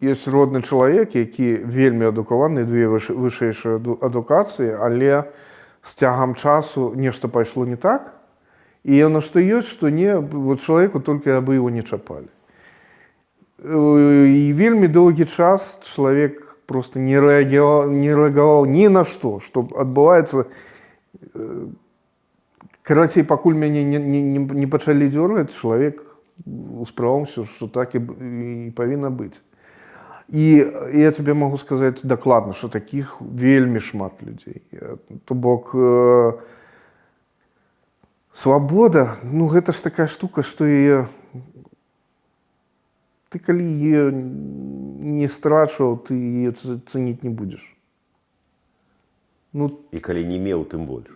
ёсць родны чалавек, які вельмі адукаваны, две вышэйшыя адукацыі, але з цягам часу нешта пайшло не так. І яно што ёсць, што не, вот чалавеку толькі абы его не чапалі. І вельмі доўгі час чалавек просто не рэагаваў ні на што, што адбываецца. Карацей, пакуль мяне не пачалі дёргаць, чалавек успрываўся, што так і павінна быць. І я тебе магу сказаць дакладна, што такіх вельмі шмат людзей. То бок свабода, ну, гэта ж такая штука, што яе ты калі яе не страчваў, ты яе цаніць не будзеш. Ну, І калі не меў, тым больш.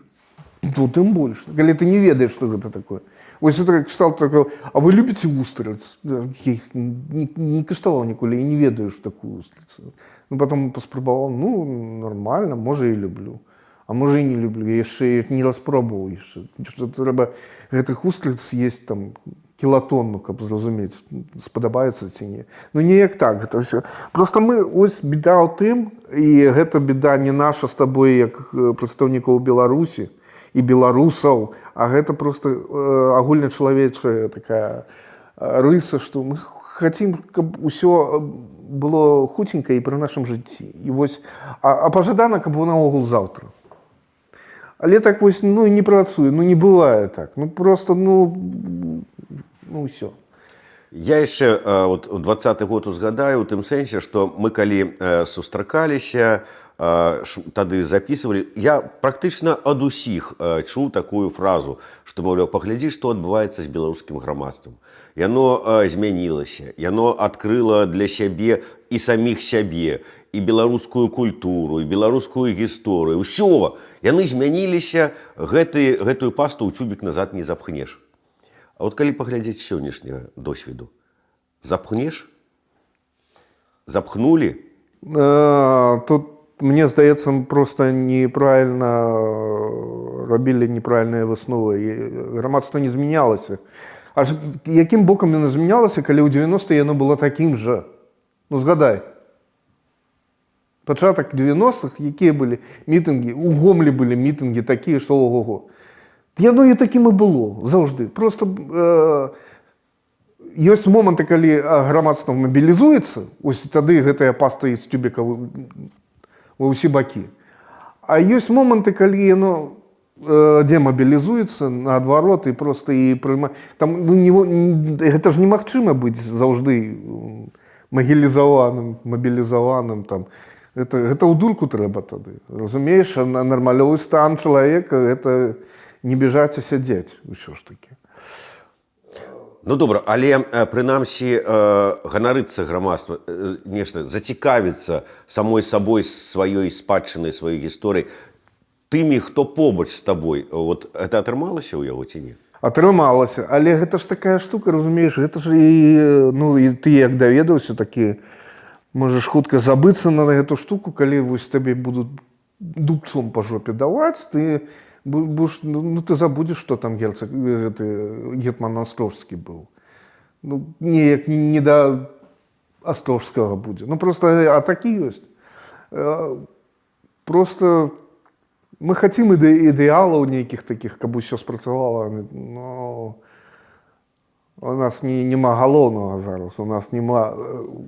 Ну, тым больш. Калі ты не ведаеш, што гэта такое. Вось это кшталт такого: «А вы любите устриц?» Да, я их не каштаваў ніколі і не ведаю, што такое устрыцы. Ну, потом паспрабаваў, ну, нормально, можа, і люблю. А можа, і не люблю, я яшчэ іх не распробаваў яшчэ. Што трэба гэтых устрыц есть там кілатонну, каб зразумець, спадабаецца ці не. Ну, неяк так гэта ўсё. Просто мы, ось беда ў тым, і гэта беда не наша з табой як прадстаўнікоў Беларусі і беларусаў, а гэта просто агульначалавечая такая рыса, што мы хацім, каб усё было хуценька і пры нашым жыцці. І вось, а пажадана, каб наогул заўтра. Але так вось, ну, не працуе, ну, не бывае так. Ну, просто, ну ўсё. Я яшчэ вот у 20-ы год узгадаю у тым сэнсе, што мы калі сустракаліся, тады записывалі, я практычна ад усіх чуў такую фразу, што, маўляў, паглядзі, што адбываецца з беларускім грамадствам. Яно змянілася, яно адкрыла для сябе і саміх сябе, і беларускую культуру, і беларускую гісторыю. Усё, яны змяніліся, гэтую пасту ў цюбік назад не запхнеш. А вот калі паглядзець сённяшняга досведу, запхнеш? Запхнули? Тут, мне здаецца, мы просто неправильно рабілі неправильныя высновы. І грамадства не змянялася. Аж якім бокам яно змянялася, калі ў 90 яно было такім жа? Ну, згадай. Пачатак 90-х, якія былі мітынгі, у Гомлі былі мітынгі такія, што ого-го. Яно і такім і было заўжды. Просто ёсць моманты, калі грамадства мабілізуецца, ось тады гэтая паста з цюбіка ва ўсе бакі. А ёсць моманты, калі яно дэмабілізуецца, наадварот, і просто і прыма... там, ну, не, гэта ж немагчыма быць заўжды магілізаваным, мабілізаваным там. Гэта ў дурку трэба тады. Разумееш, а нармалёвы стан чалавека — гэта не бежаць, а сядзець ўсё ж такі. Ну добра, але прынамсі ганарыцца грамадства, нешта зацікавіцца самой сабой, сваёй спадчынай, сваёй гісторыяй, тымі, хто побач з табой. Вот это атрымалася ў яго ці не? Атрымалася, але гэта ж такая штука, разумееш, гэта ж і, ну, і ты як даведаўся, такі можаш хутка забыцца на гэту штуку, калі вось табе будуць дубцом па жопе даваць, ты будешь, ну, ты забудзеш, што там герцог, гэты гетман Астрожскі быў. Ну, неяк не да Астрожскага будзе. Ну, просто, а такі ёсць. Просто мы хотим ідэалаў нейкіх такіх, каб усё спрацавала, но у нас няма галоўнага зараз, у нас няма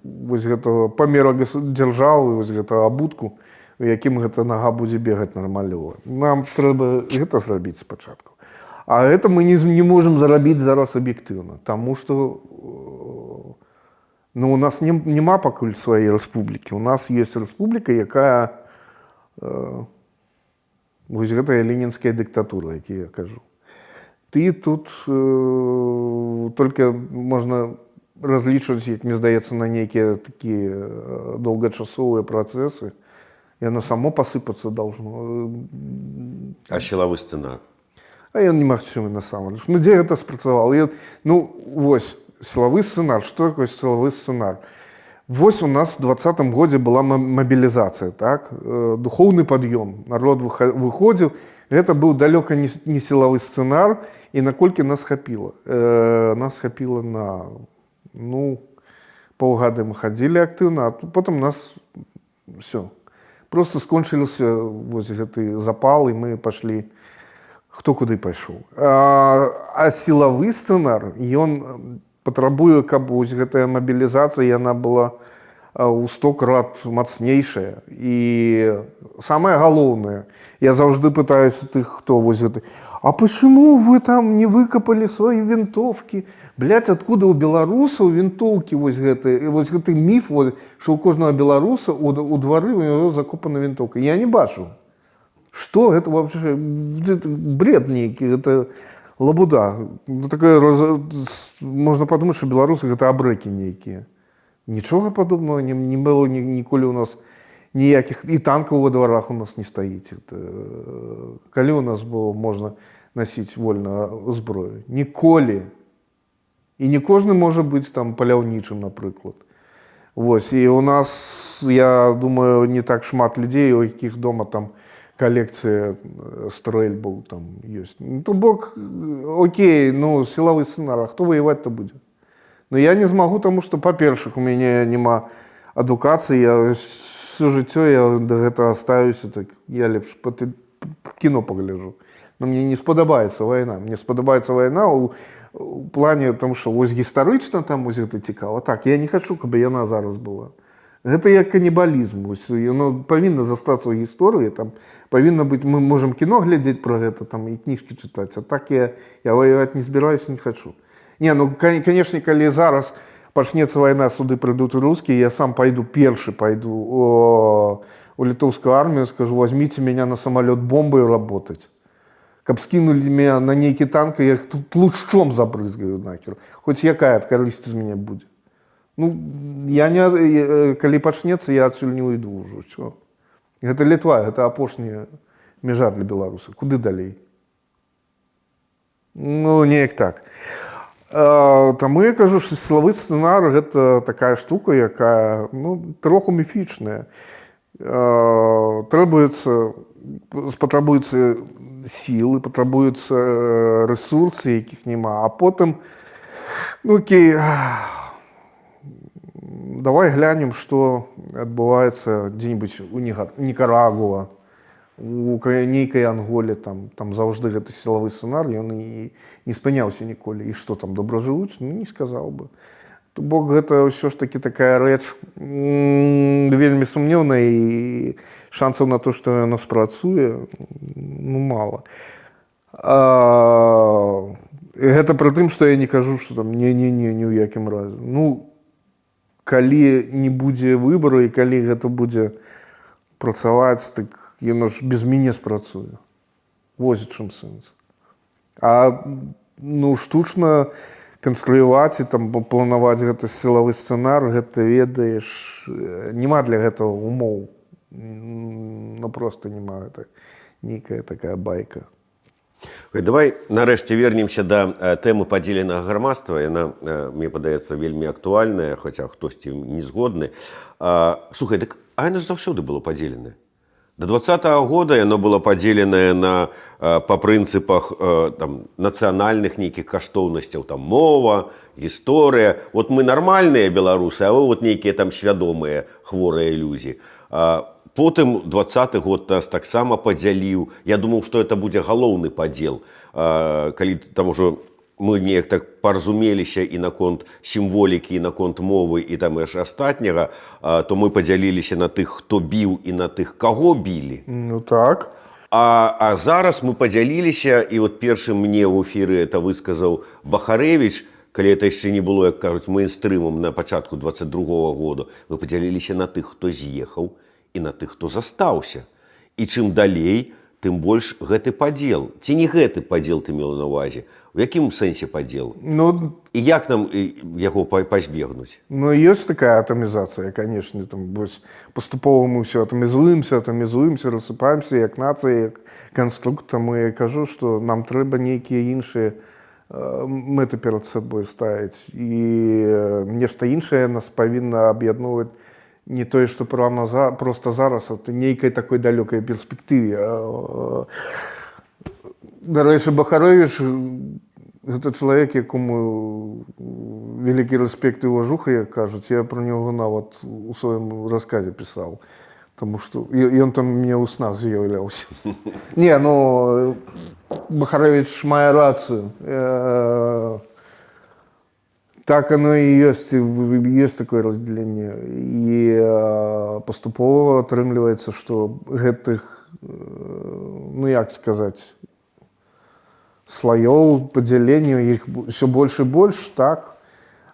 вось гэтага памера дзяржавы, вось гэтага абутку, у якім гэта нага будзе бегаць нармалёва. Нам трэба гэта зрабіць спачатку. А гэта мы не можам зарабіць зараз аб'ектыўна, таму што ну, у нас няма пакуль сваёй рэспублікі. У нас ёсць рэспубліка, якая вось гэтая ленінская дыктатура, які я кажу. Ты тут только можна разлічваць, як мне здаецца, на нейкія такія доўгачасовыя працэсы. Яно само пасыпацца должно. А сілавы сцэнар? А ён немагчымы насамрэч. Ну, дзе гэта спрацавала? Ну, вось, сілавы сцэнар, што такое сілавы сцэнар? Вось у нас в 20-м годзе была мабілізацыя, так? Духоўны пад'ём. Народ выходзіў. Гэта быў далёка не сілавы сцэнар, і наколькі нас хапіла? Нас хапіла на, ну, паўгады мы хадзілі актыўна, а потым нас всё. Просто скончыліся вось гэты запал, і мы пашлі, хто куды пайшоў. А сілавы сцэнар, ён патрабуе, каб вось гэтая мабілізацыя, яна была ў 100 крат мацнейшая. І самае галоўнае, я заўжды пытаюсь у тых, хто вось гэты: «А почему вы там не выкопали свои винтовки?» Блять, откуда у беларусаў вінтоўкі? Вось гэты міф, вот, що у кожнага беларуса у двары у него закопана вінтоўка. Я не бачу. Что это вообще? Это бред нейкі, это лабуда. Ну, такое можна подумать, что беларусы — гэта абрэкі нейкія. Нічога падобнага не было ніколі у нас, ніякіх і танкаў во дварах у нас не стаіць. Это, калі у нас было можна насіць вольна зброю? Ніколі. І не кожны можа быць там паляўнічым, напрыклад. Вось, і у нас, я думаю, не так шмат людзей, у якіх дома там калекцыя стрэльбаў там ёсць. Ну, то бок, окей, ну, сілавы сцэнар, а хто ваяваць-то будзе? Но я не змагу, таму што, па-першых, у мяне няма адукацыі, я всё жыццё я да гэтага ставіўся так, я лепш кіно пагляджу. Но мне не спадабаецца вайна. Мне спадабаецца вайна у плане тому, што вось гістарычна там вось гэта цікава. Так, я не хачу, каб яна зараз была. Гэта як канібалізм. Вось, яно павінна застацца ў гісторыі, там павінна быць, мы можам кіно глядзець пра гэта там і кніжкі чытаць, а так я воевать не збіраюсь, не хочу. Не, ну, конечно, калі зараз пачнецца вайна, сюды прыйдуць русские, я сам пойду, першы пойду у літоўскую армію, скажу: «Возьмите меня на самолет бомбой работать». Каб скинули меня на нейкі танк, я их тут плушчом забрызгаю нахер. Хоць якая карысць з мяне будзе. Ну, я не, калі пачнецца, я адсюль не уйду ўжо, ўсё. Гэта Літва, гэта апошняя межа для беларуса. Куды далей? Ну, неяк так. Таму я кажу, што сілавы сцэнар — гэта такая штука, якая, ну, троху міфічная. Требуецца, спатрабуюцца сілы, патрабуюцца рэсурсы, якіх няма. А потым, ну, окей, давай глянем, што адбываецца дзе-нибудь у Нікарагуа, у нейкай Анголе, там заўжды гэты сілавы сцэнар, ён і не спыняўся ніколі. І што там, добра жывуць? Ну, не сказаў бы. То бок гэта ўсё ж такі такая рэч вельмі сумнеўная, і шансаў на то, што яно спрацуе, ну, мала. Гэта пры тым, што я не кажу, што там не, ні ў якім разе. Ну, калі не будзе выбару і калі гэта будзе працаваць, так яно ж без мяне спрацуе. Вось у чым сэнс. А ну, штучна канструяваць і там планаваць гэты сілавы сцэнар, гэта, ведаеш, няма для гэтага умоў. Ну, просто няма, гэта нейкая такая байка. Ой, давай нарэшце вернемся да тэмы падзеленага грамадства. Яна, мне падаецца, вельмі актуальная, хаця хтосьці не згодны. Слухай, дык а яно ж заўсёды было падзеленае. До 20-го года яно было падзеленае па прынцыпах там, нацыянальных нейкіх каштоўнасцяў, там мова, гісторыя. Вот мы нармальныя беларусы, а вы вот нейкія там свядомыя хворыя людзі. Потым 20-ы год нас таксама падзяліў. Я думаў, што это будзе галоўны падзел. Калі там ужо мы неяк так паразумеліся і наконт сімволікі, і наконт мовы, і там яшчэ астатняга, то мы падзяліліся на тых, хто біў, і на тых, каго білі. Ну так. А зараз мы падзяліліся, і вот першым мне ў эфіры это высказаў Бахарэвіч, калі это яшчэ не было, як кажуць, мейнстрымам на пачатку 22 году. Мы падзяліліся на тых, хто з'ехаў, і на тых, хто застаўся. І чым далей, тым больш гэты падзел. Ці не гэты падзел ты меў на ўвазе? У якім сэнсе падзел? Ну, І як нам яго пазбегнуць? Ну, ёсць такая атамізацыя, конечно, там вось паступова мы ўсё атамізуемся, атамізуемся, рассыпаемся як нацыя, як канструкт, таму я і кажу, што нам трэба нейкія іншыя мэты перад сабой ставіць, і нешта іншае нас павінна аб'ядноўваць, не тое, што прямо просто зараз, а нейкай такой далёкай перспектыве. Дарэчы, Бахарэвіч — гэта чалавек, якому вялікі рэспект і уважуха, як кажуць. Я пра нього нават у сваім расказе пісаў. Таму што ён там мне ў снах з'яўляўся. Не, ну, Бахарэвіч мае рацыю. Так оно и есть, и есть такое разделение. І паступова атрымліваецца, што гэтых, ну, як сказаць, слоёў падзялення, іх ўсё больш і больш, так.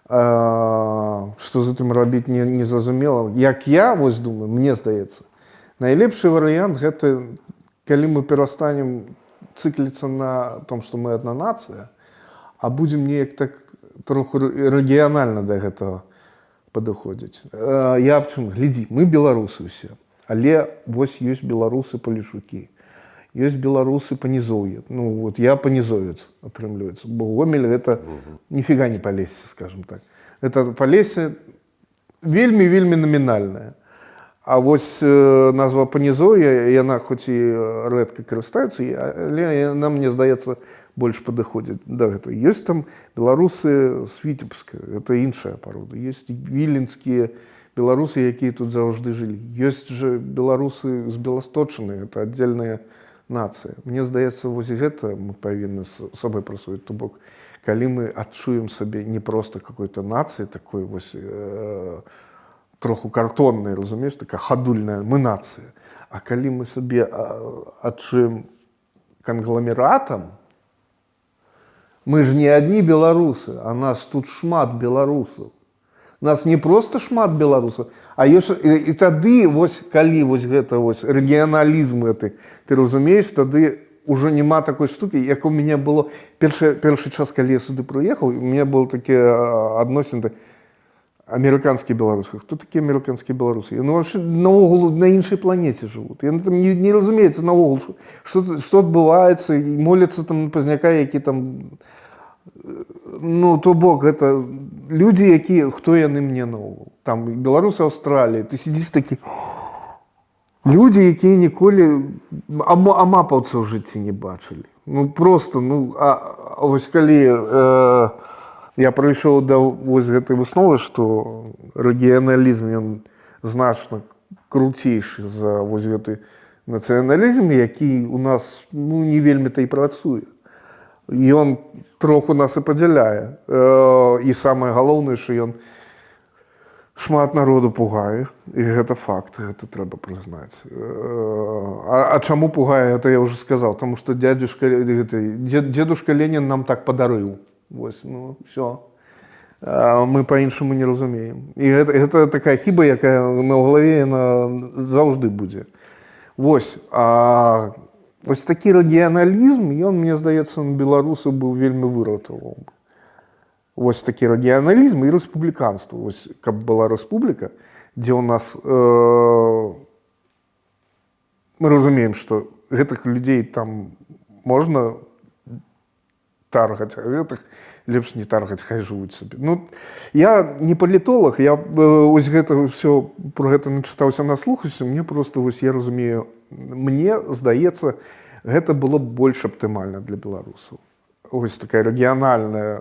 Што з гэтым рабіць, не зразумела. Як я вось думаю, мне здаецца, найлепшы варыянт — гэта калі мы перастанем цыкліцца на том, што мы адна нацыя, а будзем неяк так троху рэгіянальна да гэтага падыходзіць. Я аб чым? Глядзі, мы беларусы ўсе, але вось ёсць беларусы палешукі, ёсць беларусы панізоўе. Ну вот я панізовец, атрымліваецца, бо Гомель — гэта ніфіга не Палессе, скажем так. Это Палессе вельмі, вельмі намінальная. А вось назва Панізоўе, яна хоць і рэдка карыстаецца, але яна, мне здаецца, больш падыходзіць да гэтага. Ёсць там беларусы з Віцебска, это іншая парода. Ёсць віленскія беларусы, якія тут заўжды жылі. Ёсць жа беларусы з Беласточчыны, это отдельная нацыя. Мне здаецца, вось гэта мы павінны з сабой прасвоіць. То бок, калі мы адчуем сабе не проста какой-то нацыі, такой вось троху картонная, разумееш, такая хадульная, мы нацыя. А калі мы сабе адчуем кангламератам, мы ж не адні беларусы, а нас тут шмат беларусаў. Нас не просто шмат беларусаў, а ёсць і тады вось калі вось гэта вось рэгіяналізм гэты, ты разумееш, тады ўжо няма такой штукі, як у мяне было першы час, калі я сюды прыехаў, у мяне было такія адносіны: амерыканскі беларусы. Хто такія амерыканскія беларусы? Яны вообще наогул на іншай планеце жывуць. Яны там не разумеюцца наогул, што адбываецца, і моляцца там на Пазняка, які там, ну, то бок гэта людзі, якія, хто яны мне наогул? Там беларусы Аўстраліі, ты сидзіш такі, людзі, якія ніколі амапаўца ў жыцці не бачылі. Ну просто, ну, а вось калі я прыйшоў да вось гэтай высновы, што рэгіяналізм, ён значна круцейшы за вось гэты нацыяналізм, які у нас, ну, не вельмі-то і працуе. Ён троху нас і падзяляе. І самае галоўнае, што ён шмат народу пугае, і гэта факт, гэта трэба прызнаць. А чаму пугае, это я уже сказал, таму што дядюшка, гэты, дедушка Ленін нам так падарыў. Вось, ну, все. Мы па-іншаму не разумеем. І гэта такая хіба, якая на галаве, яна заўжды будзе. Вось, а вось такі рэгіяналізм, ён, мне здаецца, беларусу быў вельмі выратаваў. Вось такі рэгіяналізм і рэспубліканства. Вось, каб была рэспубліка, дзе ў нас мы разумеем, што гэтых людзей там можна таргаць, а гэтых лепш не таргаць, хай жывуць сабе. Ну, я не палітолаг, я ось гэта ўсё про гэта начытаўся, наслухаўся, мне просто вось я разумею, мне здаецца, гэта было б больш аптымальна для беларусаў. Ось такая рэгіянальная,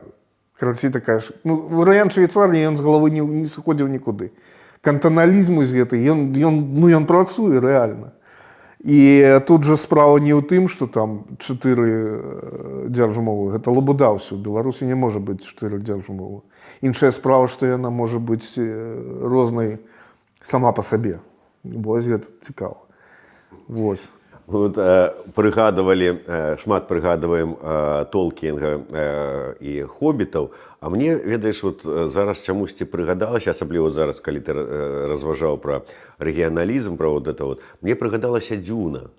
карацей, такая ж, ну, варыянт Швейцарыі, ён з галавы не сыходзіў нікуды. Кантаналізм з гэты, ён, ну, ён працуе рэальна. І тут жа справа не ў тым, што там чатыры дзяржмовы, гэта лабуда ўсё. У Беларусі не можа быць чатыры дзяржмовы. Іншая справа, што яна можа быць рознай сама па сабе. Вось гэта цікава. Вось. Вот, прыгадывалі, шмат прыгадываем Толкінга і хобітаў, а мне, ведаеш, вот, зараз чамусьці прыгадалася, асабліва зараз, калі ты разважаў пра рэгіяналізм, пра вот это вот, мне прыгадалася «Дзюна».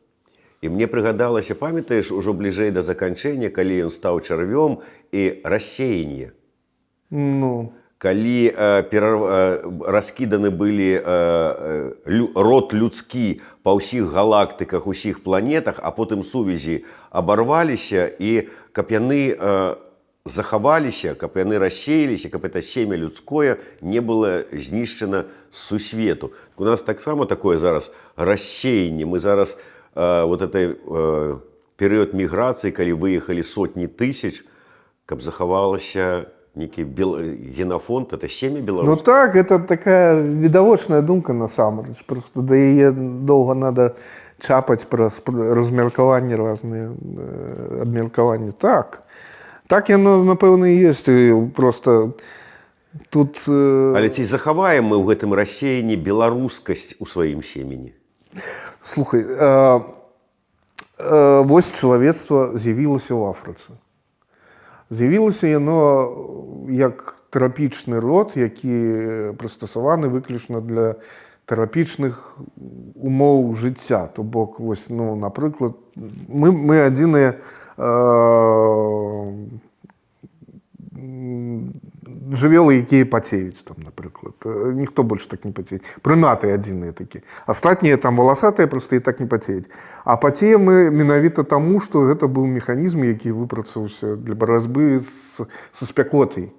І мне прыгадалася, памятаеш, ужо бліжэй да заканчэння, калі ён стаў чарвём і рассеянне. Ну, Калі раскіданы былі род людскі па ўсіх галактыках, усіх планетах, а потым сувязі абарваліся, і каб яны захаваліся, каб яны рассеяліся, каб это семя людское не было знішчана з сусвету. У нас таксама такое зараз рассеянне. Мы зараз вот этой перыяд міграцыі, калі выехалі сотні тысяч, каб захавалася нейкі генафонд, это семя Ну беларускае. так, это такая відавочная думка насамрэч. Просто да яе доўга надо чапаць праз размеркаванні разныя, абмеркаванні. Так. Так яно, напэўна, і ёсць. І просто тут Але ці захаваем мы ў гэтым рассеянні беларускасць у сваім семені? Слухай, вось чалавецтва з'явілася ў Афрыцы. З'явілася яно як трапічны род, які прыстасаваны выключна для трапічных умоў жыцця. То бок, вось, ну, напрыклад, мы адзіныя жывёлы, якія пацеюць там, напрыклад. Ніхто больш так не пацее. Прыматы адзіныя такі. Астатнія там валасатыя просто і так не пацеюць. А пацеем мы менавіта таму, што гэта быў механізм, які выпрацаваўся для барацьбы са спякотай.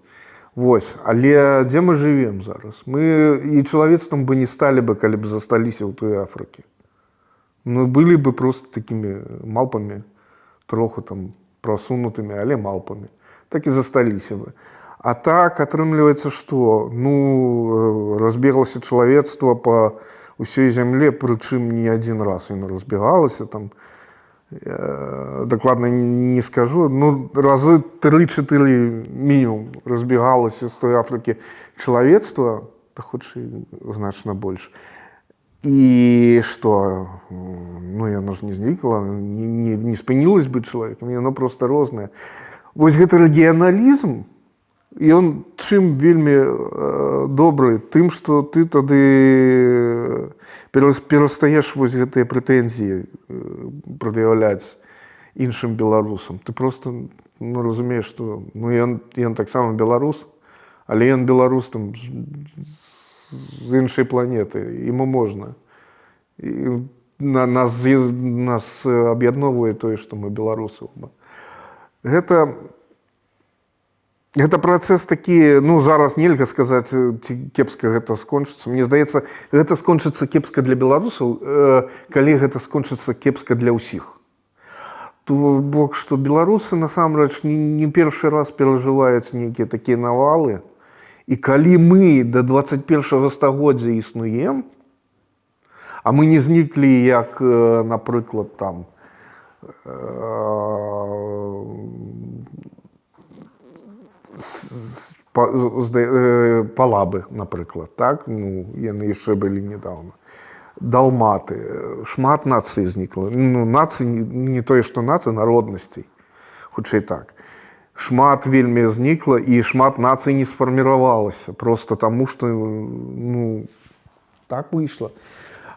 Вось. Але дзе мы жывем зараз? Мы і чалавецтвам бы не сталі бы, калі б засталіся ў той Афрыкі. Ну, былі бы просто такімі малпамі, троху там прасунутымі, але малпамі. Так і засталіся бы. А так атрымліваецца, што, ну, разбеглася чалавецтва па ўсёй зямле, прычым не адзін раз яно разбегалася там, дакладна не скажу, ну, разы 3-4 мінімум разбегалася з той Афрыкі чалавецтва. Да хутчэй значна больш. І што, ну, яно ж не знікла, не спынілась быць чалавекам, яно просто рознае. Вось гэты рэгіяналізм, ён чым вельмі добры? Тым, што ты тады перастаеш вось гэтыя прэтэнзіі прад'яўляць іншым беларусам. Ты просто, ну, разумееш, што, ну, ён таксама беларус, але ён беларус там з іншай планеты, ему можна. І нас аб'ядноўвае тое, што мы беларусы оба. Гэта працэс такі, ну, зараз нельга сказаць, ці кепска гэта скончыцца. Мне здаецца, гэта скончыцца кепска для беларусаў, калі гэта скончыцца кепска для ўсіх. То бок, што беларусы насамрэч не першы раз перажываюць нейкія такія навалы. І калі мы до 21 стагоддзя існуем, а мы не зніклі, як, напрыклад, там палабы, напрыклад, так, ну, яны яшчэ былі недавно. Далматы, шмат нацый знікла. Ну, нацый, не тое, што нацый, народнасцей, хутчэй так. Шмат вельмі знікла, і шмат нацый не сфарміравалася просто таму, што, ну, так выйшла.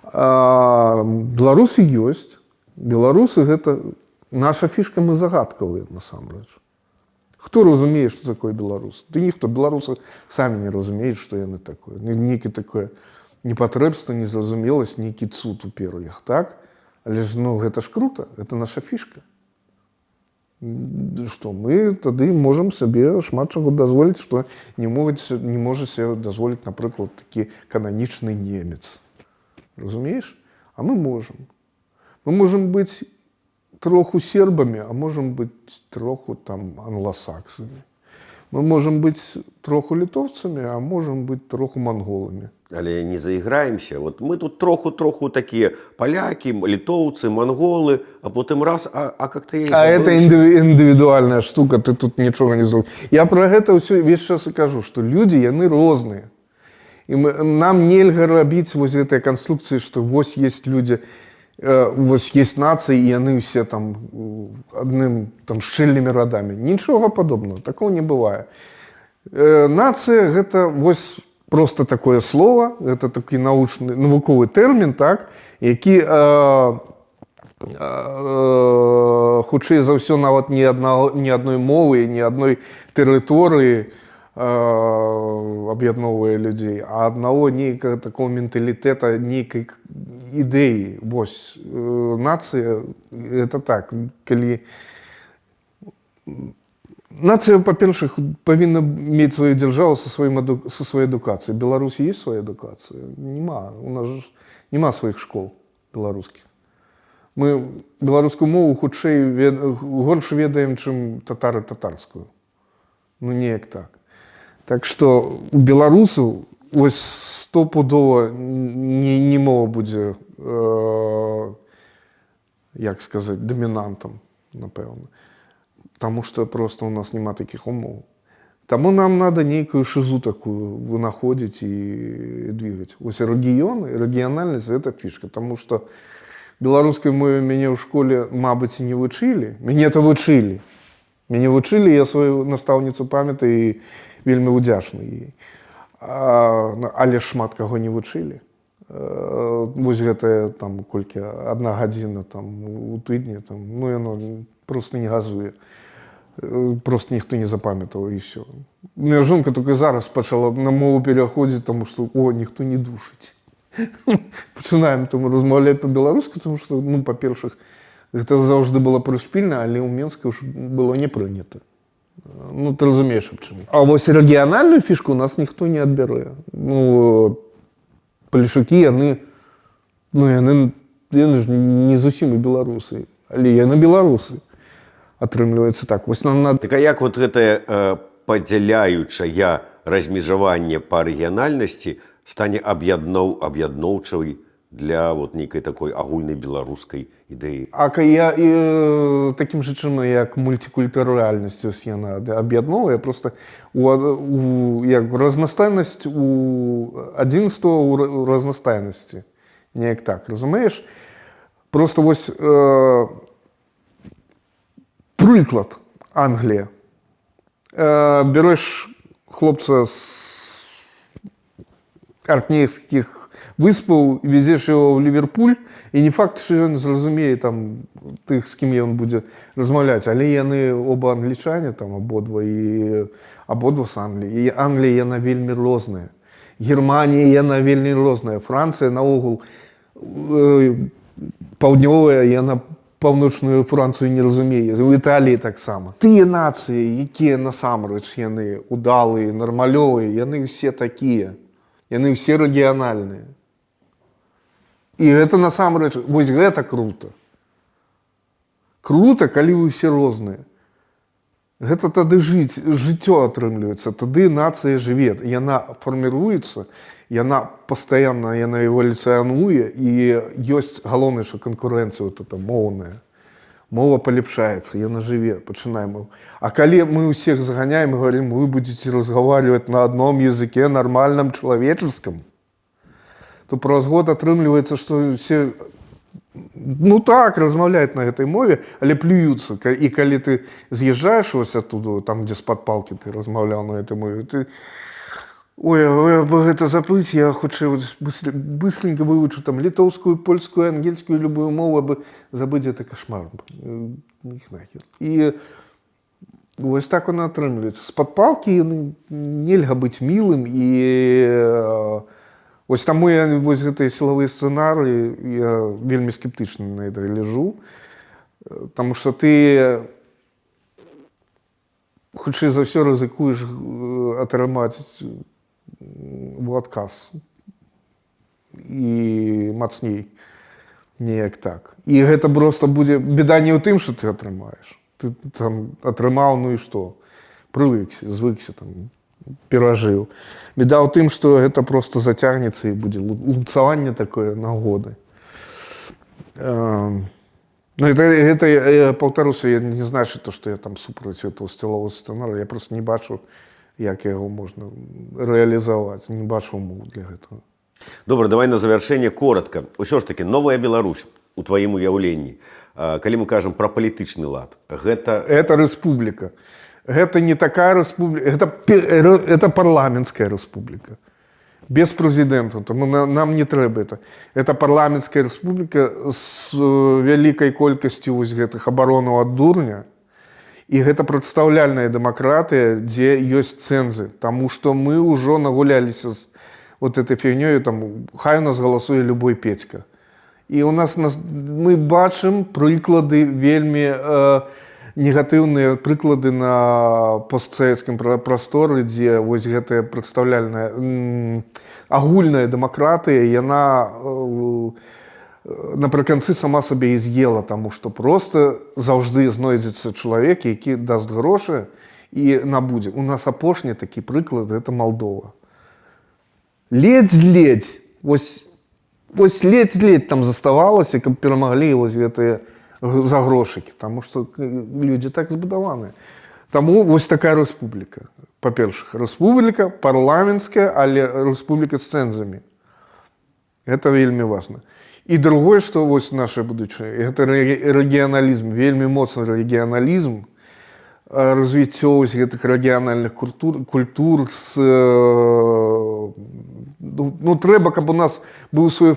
Беларусы ёсць. Беларусы — гэта наша фішка, мы загадкавыя насамрэч. Хто разумее, што такое беларус? Ды ніхто, беларусы самі не разумеюць, што яны такое. Нейкі такое непатрэбства, незразумеласць, нейкі цуд у пер'ях, так? Але ж, ну, гэта ж круто, это наша фішка. Што мы тады можам сабе шмат чаго дазволіць, што не можа себе дазволіць, напрыклад, такі кананічны немец. Разумееш? А мы можам. Мы можам быць троху сербамі, а можам быць троху там англасаксамі. Мы можам быць троху літоўцамі, а можам быць троху манголамі. Але не заіграемся. Вот мы тут троху-троху такія палякі, літоўцы, манголы, а потым раз, а как-то я і А это забыўся. Індывідуальная штука, ты тут нічога не зробіш. Я про гэта ўсё весь час і кажу, што людзі, яны розныя. І нам нельга рабіць вось гэтыя канструкцыі, што вось есть людзі, вось есть нацыі, і яны ўсе там адным там шчыльнымі радамі. Нічога падобнага, такого не бывае. Нацыя — гэта вось просто такое слово, это такі научны, навуковы тэрмін, так, які хутчэй за ўсё нават ні адной мовы, ні адной тэрыторыі аб'ядноўвае людзей, а аднаго нейкага такого менталітэта, нейкай ідэі. Вось нацыя — это так, калі нацыя, па-першых, павінна мець сваю дзяржаву со сваёй адукацыяй. Беларусь есть свая адукацыя? Нема. У нас ж нема сваіх школ беларускіх. Мы беларускую мову хутчэй горш ведаем, чым татары татарскую. Ну, неяк так. Так што у беларусаў ось стопудова не мова будзе, як сказаць, дамінантам, напэўна. Таму што просто у нас няма такіх умоў. Таму нам надо нейкую шизу такую вынаходзіць і двигать. Ось рэгіёны, рэгіянальнасць — это фішка, таму што беларускай мове мяне ў школе, мабыць, і не вучылі. Мяне то вучылі. Мяне вучылі, я сваю настаўніцу памятаю і вельмі ўдзячны ёй. Ну, але ж шмат каго не вучылі. Вось гэтая там колькі, одна гадзіна там у тыдні там, ну, яно просто не газуе. Просто ніхто не запамятаў, і все. У меня жонка только зараз пачала на мову пераходзіць, таму што, о, ніхто не душыць. Пачынаем там размаўляць по-беларуску, тому што, ну, па-першых, гэта заўжды было прышпільна, але ў Менску ж было не прынята. Ну, ты разумееш, аб чым. А вось рэгіянальную фішку у нас ніхто не адбярэ. Ну, палешукі, яны, ну, яны ж не зусім і беларусы, але яны беларусы. Атрымліваецца так. Вось нам надо Так а як вот гэтае падзяляючае размежаванне па рэгіянальнасці стане аб'ядноўчай для вот нейкай такой агульнай беларускай ідэі. А я такім жа чынам, як мультыкультуральнасць, ось яна аб'ядноўвае просто у як разнастайнасць у адзінства у разнастайнасці, неяк так, разумееш? Просто вось прыклад: Англія. Бярэш хлопца з Аркнейскіх выспаў, везеш его в Ліверпуль, і не факт, что ён зразумее там тых, з кім ён будзе размаўляць, але яны оба англічане там, абодва, і абодва з Англіі. І Англія, яна вельмі розная, Германія, яна вельмі розная, Францыя наогул паўднёвая, яна паўночную Францыю не разумее, у Італіі таксама. Тыя нацыі, якія насамрэч яны удалыя, нармалёвыя, яны ўсе такія, яны ўсе рэгіянальныя. І гэта насамрэч, вось гэта круто. Круто, калі вы ўсе розныя. Гэта тады жыць, жыццё атрымліваецца, тады нацыя жыве, яна фарміруецца, яна пастаянна, яна эвалюцыянуе, і ёсць галоўнае, што канкурэнцыя вот эта моўная. Мова палепшаецца, яна жыве, пачынаем. А калі мы ўсіх заганяем и говорим: «Вы будете разговаривать на одном языке, нормальном, человеческом», то праз год атрымліваецца, што все, ну так, размаўляюць на гэтай мове, але плююцца. І калі ты з'язджаеш вось оттуда, там, дзе з-пад палкі ты размаўляў на гэтай мове, ты: «Ой, ой, абы гэта забыць, я хутчэй вот быстренько вывучу там літоўскую, польскую, ангельскую, любую мову, абы забыць гэты кашмар». Іх нахер. І вось так оно атрымліваецца. З-пад палкі, ну, нельга быць мілым, і вось таму я вось гэтыя сілавыя сцэнары, я вельмі скептычна на это гляжу. Таму што ты хутчэй за ўсё рызыкуеш атрымаць у адказ і мацней, неяк так. І гэта просто будзе беда не ў тым, што ты атрымаеш. Ты там атрымаў, ну і што? Прывыкся, звыкся там, перажыў. Беда ў тым, што гэта просто зацягнецца і будзе лупцаванне такое на годы. Ну, это я паўтаруся, я не значит то, што я там супраць этого сілавого сцэнара, я просто не бачу, як яго можна рэалізаваць, не бачу умоў для гэтага. Добра, давай на завяршэнне коротко. Усё ж таки новая Беларусь у тваім уяўленні. Калі мы кажам пра палітычны лад, гэта Это рэспубліка. Гэта не такая рэспубліка, это парламенцкая рэспубліка. Без прэзідэнта, таму нам не трэба это. Это парламенцкая рэспубліка з вялікай колькасцю вось гэтых абаронаў ад дурня. І гэта прадстаўляльная дэмакратыя, дзе ёсць цэнзы, таму што мы ўжо нагуляліся з вот этой фігнёю, там, хай у нас галасуе любой Петька. І у нас мы бачым прыклады, вельмі негатыўныя прыклады на постсавецкім прасторы, дзе вось гэтая прадстаўляльная агульная дэмакратыя, яна напрыканцы сама сабе і з'ела, таму што просто заўжды знойдзецца чалавек, які дасць грошы і набудзе. У нас апошні такі прыклад — это Малдова. Ледзь-ледзь, вось ледзь-ледзь там заставалася, каб перамаглі вось гэтыя за грошыкі, таму што людзі так збудаваныя. Таму вось такая рэспубліка. Па-першых, рэспубліка парламенцкая, але рэспубліка з цэнзамі. Это вельмі важна. І другое, што вось наша будучае, гэта рэгіяналізм, вельмі моцны рэгіяналізм, развіццё вось гэтых рэгіянальных культур з, ну, трэба, каб у нас быў свой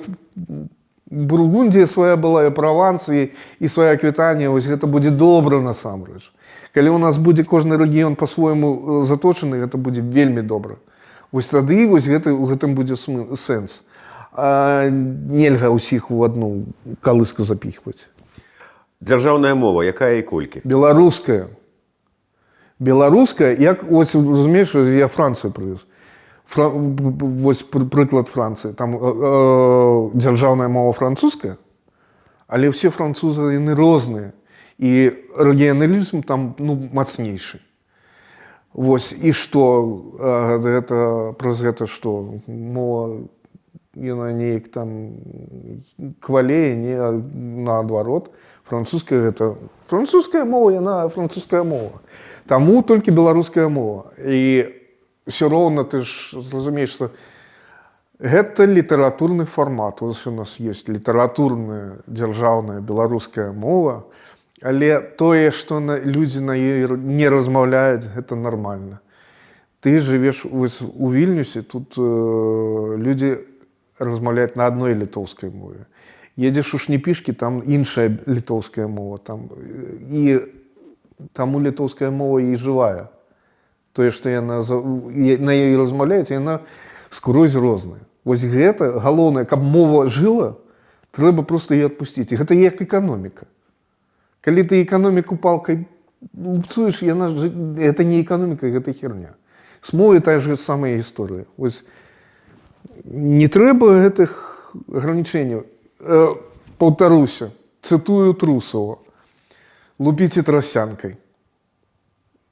Бургундія свая была, і Праванс, і свая Аквітанія, вось гэта будзе добра насамрэч. Калі у нас будзе кожны рэгіён па-свойму заточаны, гэта будзе вельмі добра. Вось тады вось гэта, у гэтым будзе сэнс. А нельга ўсіх у адну калыску запіхваць. Дзяржаўная мова якая і колькі? Беларуская. Беларуская, як ось, разумееш, я Францыю прывез. Вось прыклад Францыі. Там дзяржаўная мова французская, але ўсе французы, яны розныя. І рэгіяналізм там, ну, мацнейшы. Вось, і што гэта, праз гэта што мова Яна неяк там квалее, не, наадварот. Французская — гэта французская мова, яна французская мова. Таму толькі беларуская мова. І ўсё роўна ты ж зразумееш, што гэта літаратурны фармат. Вось у нас есть літаратурная дзяржаўная беларуская мова, але тое, што людзі на ёй не размаўляюць, гэта нармальна. Ты жывеш вось у Вільнюсе, тут людзі размаўляюць на адной літоўскай мове. Едзеш у Шніпішкі, там іншая літоўская мова там, і таму літоўская мова і жывая. Тое, што яна на ёй размаўляюць, яна скрозь розная. Вось гэта галоўнае, каб мова жыла, трэба проста яе адпусціць. І гэта як эканоміка. Калі ты эканоміку палкай лупцуеш, яна ж, это не эканоміка, гэта херня. З мовай тая ж самая гісторыя. Вось не трэба гэтых агранічэнняў. Паўтаруся, цытую Трусова: «Лупіце трасянкай,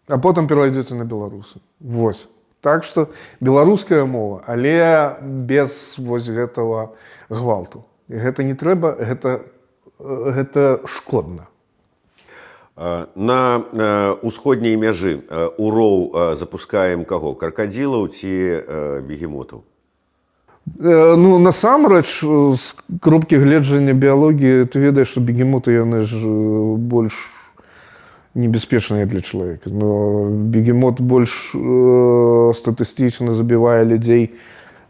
а потым перайдзеце на беларусы». Вось. Так што беларуская мова, але без вось гэтага гвалту. Гэта не трэба, гэта шкодна. На ўсходняй мяжы у роў запускаем каго? Кракадзілаў ці бегемотаў? Ну, насамрэч, з кропкі гледжання біялогіі, ты ведаеш, што бегемоты, яны ж больш небяспечныя для чалавека. Но бегемот больш статыстычна забівае людзей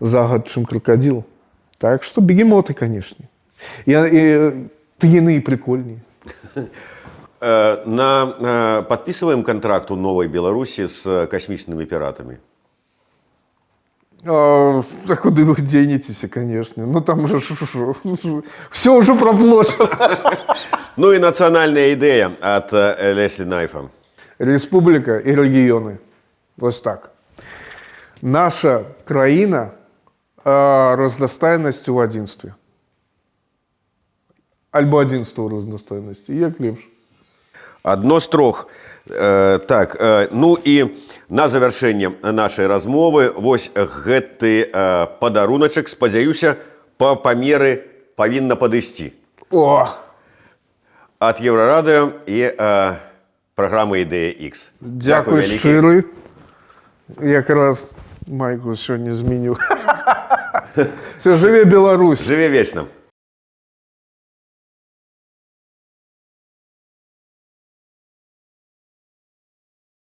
за год, чым кракадзіл. Так што бегемоты, канешне. І яны і прикольней. Подписываем контракт у новой Беларуси с космічнымі пиратами? А куды вы дзенецеся, конечно. Ну, там же все уже проплачено. Ну і нацыянальная ідэя ад Леслі Найфа. Республіка і рэгіёны. Вось так. Наша краіна разнастайнасць у адзінстве. Альбо адзінства ў разнастайнасці. Як лепш? Адно з трох. Так, ну і на завяршэнне нашай размовы вось гэты падаруначак, спадзяюся, па памеры павінна падысці. О! Ад Еўрарадыё і праграмы «Ідэя X». Дзякуй вялікі. шчыры. Якраз майку сёння змяню. Все, жыве Беларусь! Жыве вечна!